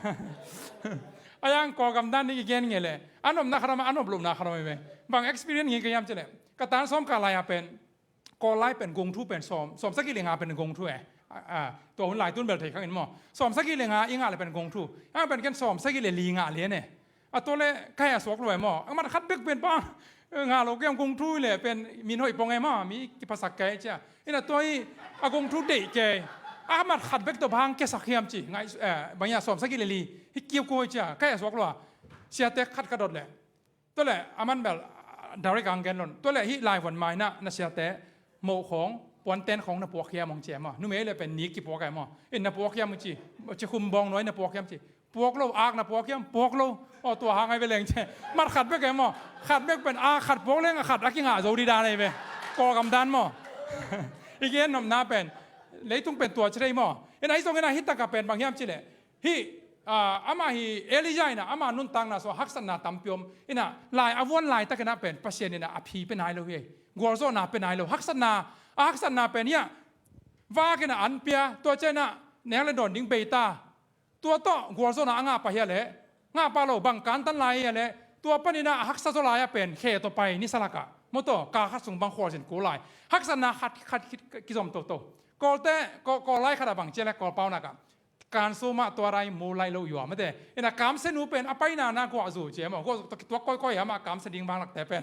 A yang Kawlgam dan ding i gen ngei le a nopna khat om, a nop lohna khat om hi ve. Bang experience ngei ka hiam ci le, ka tan sawm kah lai-a pen Kawl lai pen gungthu pen sawm, sawm sagih le nga pen gungthu e. A, a, tua hun lai tun bel thei khang in maw. Sawm sagih le nga i ngah le pen gungthu. Ang pen ken sawm sagih le li ngah lian e. A tua le ka heh a suak lo e maw. A mat khat bek pen pa, eh, ngah lo kiam gungthu le pen min hoih pong e maw. Mi kiphasak kei cia. Ina tua hi a gungthu deih kei. A mat khat bek tua bang kiasak hiam ci. Ngai, eh, bang ia sawm sagih le li. Hi kiu kua cia. Ka heh a suak lo a. Siate khat ka dot le. Tua le, a man bel, ah, direct ang gen lon. Tua le, hih laivuan mainah, na siate, moh khawng, puanten khawng na puak hiam hong ci e maw. Numei le pen nik kipuak e maw. In na puak hiam hong ci, ci khum bawng nuai na puak hiam ci. Puak lo, ak na puak hiam, puak lo. Aw, tua hang ai ve leng ci. Mat khat bek e maw. Khat bek pen, a khat puak leng, a khat a kingah zo di dan ai ve. Kawlgam dan maw. I gen nopna pen. Leitung pen tua ci rei maw. In ai zong in a hih taka pen bang hiam ci le. Hih, ah, amah hi Elijah inah, ama nuntakna sungah haksatna tampi om. Inah, lai a vuan laitakinah pen, Pasian inah a phi pia nai lo hi. Gualzawhna pia nai lo. Haksatna, a haksatna pen hiah, vak inah an pia, tua cianah, nek le dawn ding bei ta. Tua tawh, gualzawhna a ngah pah hiah leh, ngah pah lo, bang kantan lai hiah leh, tua paninah a haksa zaw lai-ah pen, khe tawh pai, nisa lakah. Maw taw, kal khat sung bang khualzin kul lai. Haksatna khat, khat, khat, kizom toto. Kawlte, kawl, kawl lai khatah bang ciah leh, kawl paunakah. Kan sumah tua rai mu lai lo yua mate. Ina kamsia nu pen a paina na guah zu cia maw. Guah zu tawh kituak kawikawi a mah kamsia ding bang lakte pen.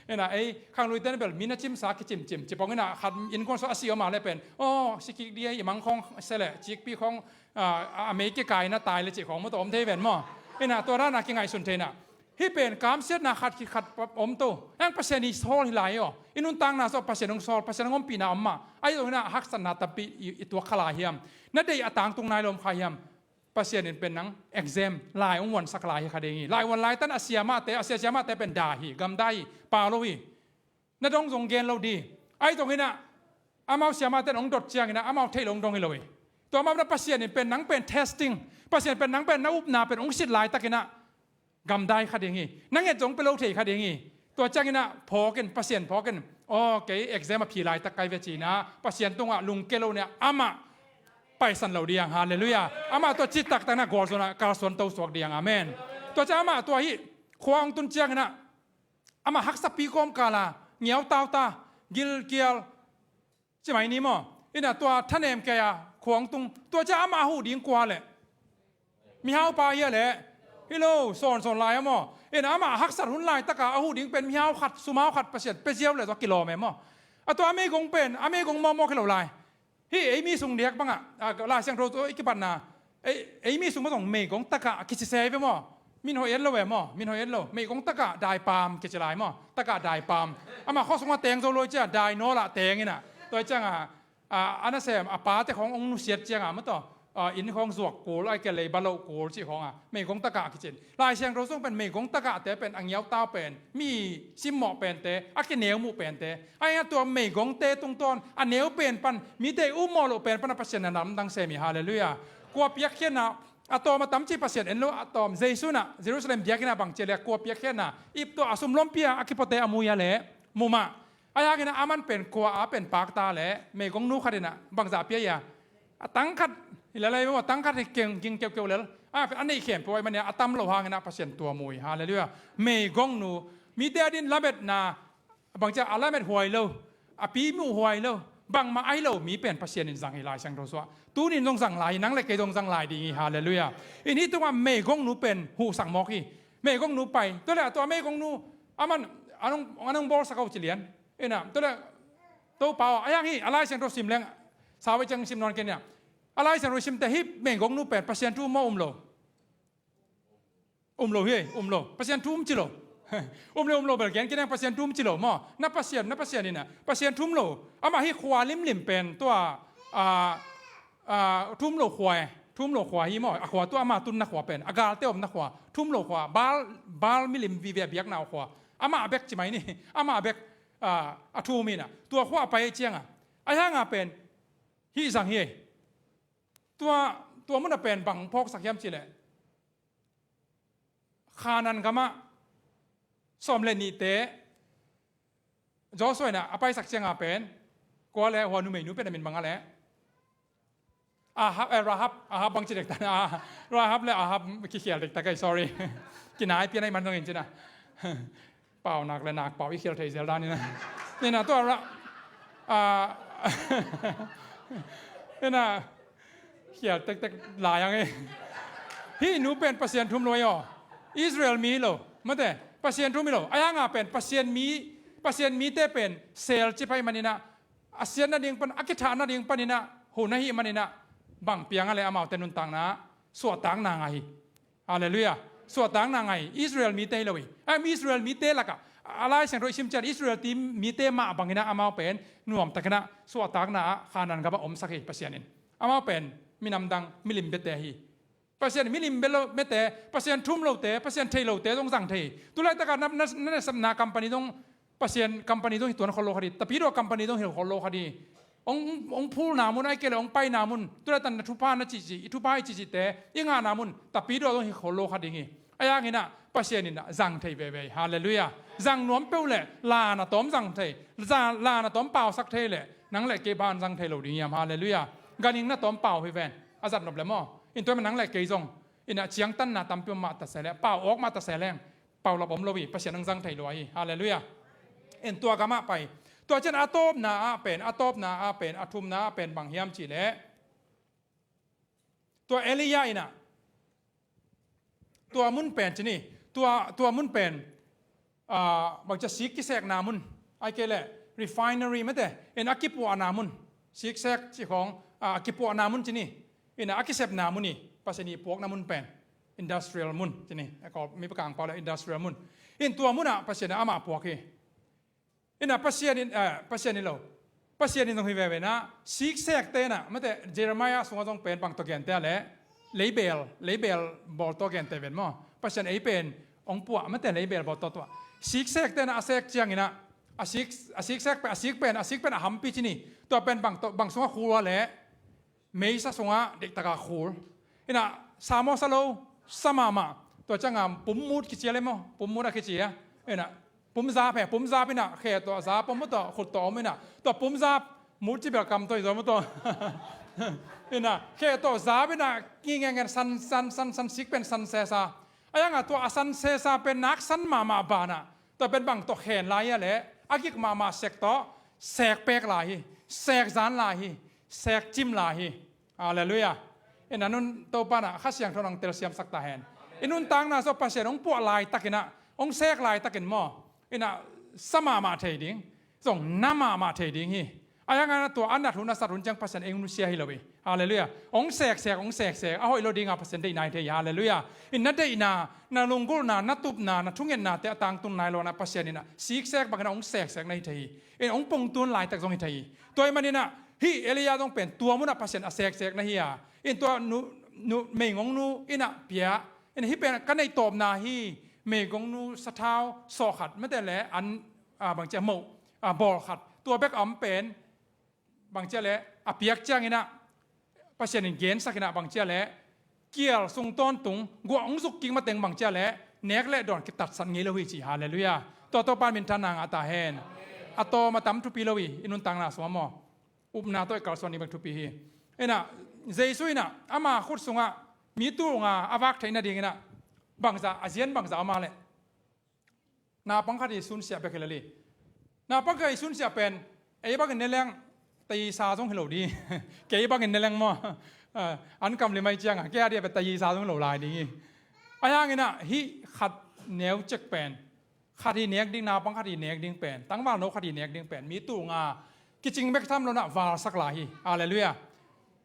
Ina ei khangluite na bel mi na cimsa kicimcim. Cipong ina khat innkuan sawh a si om a le pen. Aw, si kik di ei i mang khawng sia le cikpi khawng, ah, a mei kikai na tai le cih khawng maw tawh om thei ven maw. Ina tua dana kingaihsun theina. Hih pen kamsiatna khat khit khat om to. Heng Pasian i sawl hi lai aw. I nuntakna sawh Pasian hong sawl, Pasian hong ompihna om mah. Ahi zongin a haksatna tampi i, i tuak kha lai hiam. Na deih a tangtung nai lo om kha hiam. Pasian in pen nang exam lai hong vuansak lai hi kha ding hi. Lai vuan lai tan a siamahte, a sia siamahte pen dah hi, gamdah hi, pau lo hi. Na dong zong gen lo di. Ahi zongin a, amau siamahte in hong dot ciangin a, amau theih lo hong dong hi lo hi. Tua amau na Pasian in pen nang pen testing. Pasian pen nang pen na upna pen hong sit laitakin a. Gamdai kha ding hi. Na nget zong pe lo thei kha ding hi. Tua ciangin ah phawk in, Pasian phawk in. Aw, kei exam a phi laitak kai ve cina. Pasian tungah lungke lo nia amah paisan lo diang. Halleluiah. Amah tua citak takna gualzawhna kalsuan to suak diang. Amen. Tua ciang amah tua hi khua hong tun ciangin ah amah haksapi kawmkala ngiautauta gilkial Cimai ni maw? Ina tua thanem kei a khuang tung. Tua cia amah a huh ding kua leh? Mihau pa hia leh? Hi lo, sawnsawn lai a maw? Ina amah a haksat hun laitaka a huh ding pen mihau khat, sumau khat Pasian pia ziau leh tua kilawm e maw? A tua a meigong pen, a meigong mawkmawk hi lo lai. Hih ei mi sung diak bangah, a, Lai Siangtho i kipatna. Ei, ei mi sung mah zong meigong takah a kici se ve maw? Min hoih et lo ve maw? Min hoih et lo. Meigong takah daipaam kici lai maw? Takah daipaam. Amah khuasungah teng zo lo cia, dai nawlah teng inah. Tua ciangah, a, a nasem, a pate khawng hong nusiat ciangah maw taw. A, inn khawng zuak kul, ai kia leiba loh kul cih khawngah. Meigong takah kicin. Lai Siangtho sung pen meigong takahte pen a ngiautau pen. Mi simmawh pente, a kineu muh pente. Ai a tua meigongte tungtawn, a neu pen pan, mite i upmawh loh pen pan a Pasian a namdang sem hi, halleluiah. Kua piakkhiatna, a tawm a tam cih Pasian en lo, a tawm Jesu inah, Jerusalem biakinn ah bang cia le, kua piakkhiatna, ip tua a sum lompi a, a kipuate a mu hia leh, mu mah. Ai hangin ah a man pen kua a pen pakta leh, meigongnu khat inah, bangzah pia hia. A tang khat, hi lalai maw, a tang khat hi keng, ging keukeu lel. A, a neih khempeuh ai mania, a tam lo hangin ah Pasian tua mu hi, halleluiah. Meigongnu, mite a din lametna, bangci a lamet huai lo, a pi muh huai lo, bangmah ahi lo mi pen Pasian in zang hi, Lai Siangtho sungah. Tuni in zong zang lai hi, nang le kei zong zang lai ding hi. Halleluiah. In hih tungah meigongnu pen huhsak mawk hi. Meigongnu pai, tua le tua meigongnu, aman a nong, a nong bawlsak a uh ci lian. Ina, tua le Topa aw, a hiang hi, a Lai Siangtho sim leng, sau ciang sim nawn kei ina. A Lai Siangtho simte hih meigongnu pen Pasian thu maw, um lo? Um lo hi, um lo. Pasian thu um ci lo. Um le um lo bel gen kei nang, Pasian thu um ci lo maw. Na Pasian, na Pasian ina. Pasian thu um lo. Amah hih khua limlim pen tua, a, a, thu um lo khua e. Thu um lo khua hi maw. A khua tua ama tunna khua pen, a galte omna khua. Thu um lo khua. Baal, Baal milim vive a biakna uh khua. Amah bek ci mai ni. Amah bek, a, a thu um ina. Tua khua pai cianga, a hianga pen hih zang hi. Tua, tua muna pen bang phawksak hiam cih leh, Khanan gamah sawm le nihte Joshua ina a paisak cianga pen, kua le hua numeinu pen a min bang a le? Ahab, eh, Rahab, Ahab bang ci dektak na, Rahab le Ahab kikhial dektak ei, sorry. Kinai pian ei man zongin cina. Pau nak le nak pau i khial thei zel dan ina. Ina tua ra, a, ina, khial tektek lai ang e. Hih nu pen Pasian thu um lo ei aw. Israel mi hi lo. Mate, Pasian thu um hi lo. A hianga pen Pasian mi, Pasian mite pen sel ci pai man ina, a siat nading pan, a kithah nading pan ina, hun ahih man ina, bang piang a le amaute nuntakna, suahtakna ngah hi. Halleluiah. Suahtakna ngah hi. Israel mite hi lo hi. Am Israel mite lakah, a Lai Siangtho i sim ciang Israel ti mite mah bang ina amau pen nuamtak ina suahtakna ah Khanan gamah omsak hi Pasian in. Amau pen minam dang milim biate hi. Pasian milim bia lo, biate, Pasian thu um lote, Pasian thei lote zong zang thei hi. Tulaitakah na, na, na nasepna company zong, Pasian company zong hi tuan khol lo kha ding. Tapidaw company zong hi khol lo kha ding. Hong, hong phulna mun, ahih kei leh hong paina mun, tulaitak na thupha na cihcih, i thupha i cihcihte i ngahna mun, Tapidaw zong hi khol lo kha ding hi. A hiang ina Pasian ina zang thei veve hi. Halleluiah. Zang nuam peuh leh la na tawm zang thei, za-, la na tawm pausak thei leh nang le kei ban zang thei lo ding hiam? Halleluiah. Ganhing na tawm pau hi ven. A zat nop le maw. In tua mah nang le kei zong ina ciangtanna tampi om mah ta se leh, pau awk mah ta se leng, paulap om lo hi, Pasian hong zang thei lua hi. Halleluiah. In tua gamah pai. Tua ciang a tawpna ah pen, a tawpna ah pen, a thumna ah pen bang hiam cih leh, tua Elijah ina, tua mun pen ci ni, tua, tua mun pen, a, bangci a sik kisekna mun, ahih kei leh refinery mate, in a kipuahna mun, siksek cih khawng, a, a kipuahna mun ci ni, ina a kisepna mun hi, Pasian ii puakna mun pen, industrial mun ci ni, a ko mi pakang pau le industrial mun. In tua munah Pasian amah puak hi. Ina Pasian in, eh, Pasian in lo. Pasian in zong hi veve ina, siksekte ina, mate, Jeremiah sungah zong pen bang tawh gente a le, leibel, leibel bawl tawh gente ven maw. Pasian ei pen hong puah, mate, leibel bawl tawh tuah. Siksekte ina a sek ciang ina, a sik, a siksek pen, a sik pen, a sik pen a hampi ci ni. Tua pen bang tawh, bang sungah khul a le, meisa sungah deihtaka khul. Ina, sa maw sa lo, sa mahmah. Tua cianga pum mut kici a le maw, pum mut a kici a. Ina, pum zap he, pum zap ina, khe tawh zap om tawh, khut tawh om ina. Tua pum zap, mut ci bel kam tawh hi zaw maw tawh. Ina, khe tawh zap ina, ngi ngen ngen san, san, san, san sik pen san sesa. A hianga tua a san sesa pen nak san mahmah banah, tua pen bang tawh khen lai a le, a gik mahmah sek tawh, sek pek lai hi, sek zan lai hi, sek cim lai hi. Halleluiah. Ina nun Topa na Kha Siangtho nang telsiamsak ta hen. I nuntakna sungah Pasian hong puah laitakin ah, hong sek laitakin maw, ina sa mahmah thei ding, zong na mahmah thei ding hi. A hiangah tua a nat hun a sat hun ciang Pasian ei hong nusia hi lo hi. Halleluiah. Hong seksek, hong seksek, a hoih lo dinga Pasian deihna hi thei hi. Halleluiah. In na deihna, na lunggulhna, na tupna, na thungetnate a tangtun nai lo na Pasian ina siksek bangin ah hong seksek na hi thei hi. In hong pongtun laitak zong hi thei hi. Tua ahih manin ah hih Elijah zong pen tua munah Pasian a seksek na hi a. In tua nu, nu, meigongnu ina pia. In hih pen ka neih tawpna hi, meigongnu sathau sawh khat, mate le an, a, bangci a moh, a, bawl khat. Tua bek a om pen, bangci a le, a piak ciangin ah, Pasian in gensakin ah bangci a le, kial sung tawntung, guah hong zuk kik mateng bangci a le, nek le dawn kitatsat ngei lo hi ci. Halleluiah. Tua Topa in minthanna ngah ta hen. A tawm a tam thupi lo hi, i nuntakna sungah maw. Upna tawh i kalsuan ding bek thupi hi. Ina, Jesu ina, ama khut sungah, mi tulnga a vak theih nadingin ah, bangzah, a zian bangzah om a le. Naupang khat hi, sunsiah bek hi lel hi. Naupang khat i sunsiah pen ei bangin ne leng, taisa zong hi lo ding. Kei bangin ne leng maw, an kam limai ciangah kei a dia pen taisa zong hi lo lai ding hi. Ahi hanginah hih khat neu cek pen, khat hi nek ding, naupang khat hi nek ding pen, tangvalno khat hi nek ding pen mi tul nga kicing bek tham lo inah valsak lai hi. Halleluiah.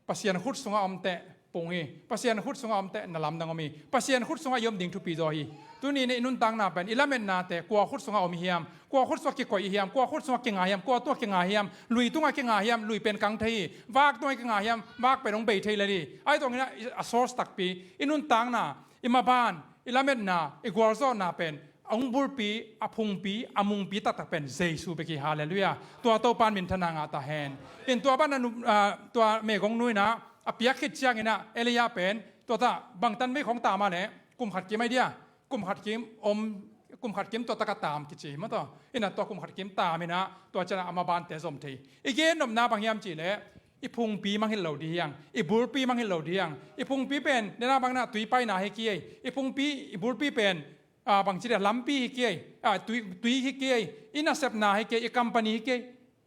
Pasian khut sungah om teh pung hi. Pasian khut sungah om teh na lamdang om hi. Pasian khut sungah i om ding thupi zaw hi. Tuni in i nuntakna pen i lametnate kua khut sungah om i hiam? Kua khut sungah kikoih i hiam? Kua khut sungah kinga hiam? Kua tungah kinga hiam? Lui tungah kinga hiam? Lui pen kang thei hi. Vak tungah kinga hiam? Vak pen hong bei thei lel hi. Ahi zongin a source takpi i nuntakna, i maban, i lametna, i gualzawhna pen a hong bulpi, a phungpi, a mungpi taktak pen Jesu bek hi. Halleluiah. Tua Topa in minthanna ngah ta hen. In tua banah nu, ah, tua meigong nu inah a piak khit cianginah Elijah pen tua ta bangtan vei khong tam a leh kum khat kim ahi dia, kum khat kim om, kum khat kim tua takah tam kici hi maw taw. Inah tua kum khat kim tam inah tua cianah a mabante zom thei. I gen nopna bang hiam cihleh i phungpi mangngilh lo ding hi hang. I bulpi mangngilh lo ding hi hang. I phungpi pen dena bangin ah tui paina hi kei. I phungpi, i bulpi pen, ah, bangci dia, lampi hi kei, ah, tui, tui hi kei, i nasepna hi kei, i company hi kei.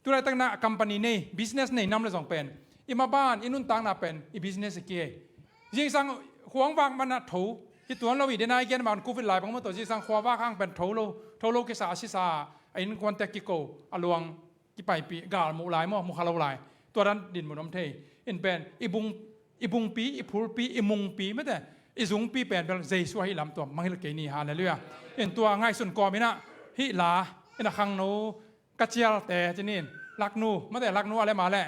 Tulaitakna company nei, business nei nam le zong pen i maban, i nuntakna pen i business hi kei. Zingsang khuavak manah tho hi tuan lo hi. Dena i gen man covid lai bang maw taw, zingsang khuavak hang pen tho lo, tho lo kisa a sisa a innkuante kiko a luang kipaipih, gal muh lai maw, mu kha lo lai. Tua dan dinmun om thei. In pen i bung, i bungpi, i phulpi, i mungpi mete, i zungpi pen bel Jesu ahi lam tua mangngilh kei ni. Halleluiah. In tua ngaihsun kawm inah hih la inah khangno ka cialte cinin, laknu mete, laknu a le ma le,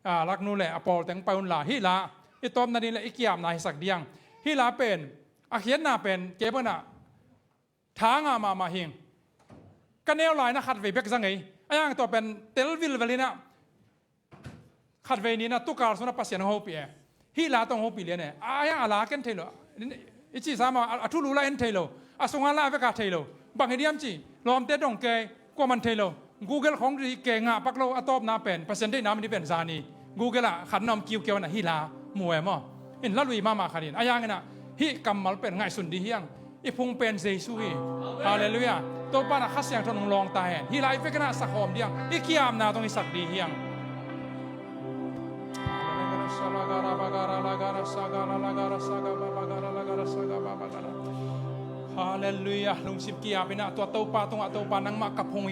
ah, laknu le a pawlte hong pai un la. Hih la i tawpna ding le i kiamna hisak diang. Hih la pen a khiatna pen kei banah tha ngah mahmah hing. Ka neu lai inah khatvei bek za ngei. Ahi hang tua pen tel vilvel inah khatvei ni inah tukal sungah Pasian hong hopih e. Hih la tawh hong hopih lian e. Ahi hang a la ken thei lo. I cihsa mah a, a thulu la en thei lo. A sunga la veka thei lo. Bang hi diam ci, lawmte dong kei, kuaman thei lo. Google khong ri kei ngah pak lo. A tawpna pen Pasian deihna om ding pen zani Google ah khat na om kiukiu inah hih la mu e maw. In la lui mahmah khat in. Ahi hanginah hih kammal pen ngaihsun ding hi hang. I phung pen Jesu hi. Halleluiah. Topa inah Kha Siangtho in hong lawng ta hen. Hih la i vekin ah sakhawm ding hang. I kiamna tawh hisak ding hi hang. Halleluiah. Lungsim kiam inah tua Topa tungah, Topa nangmah ka phung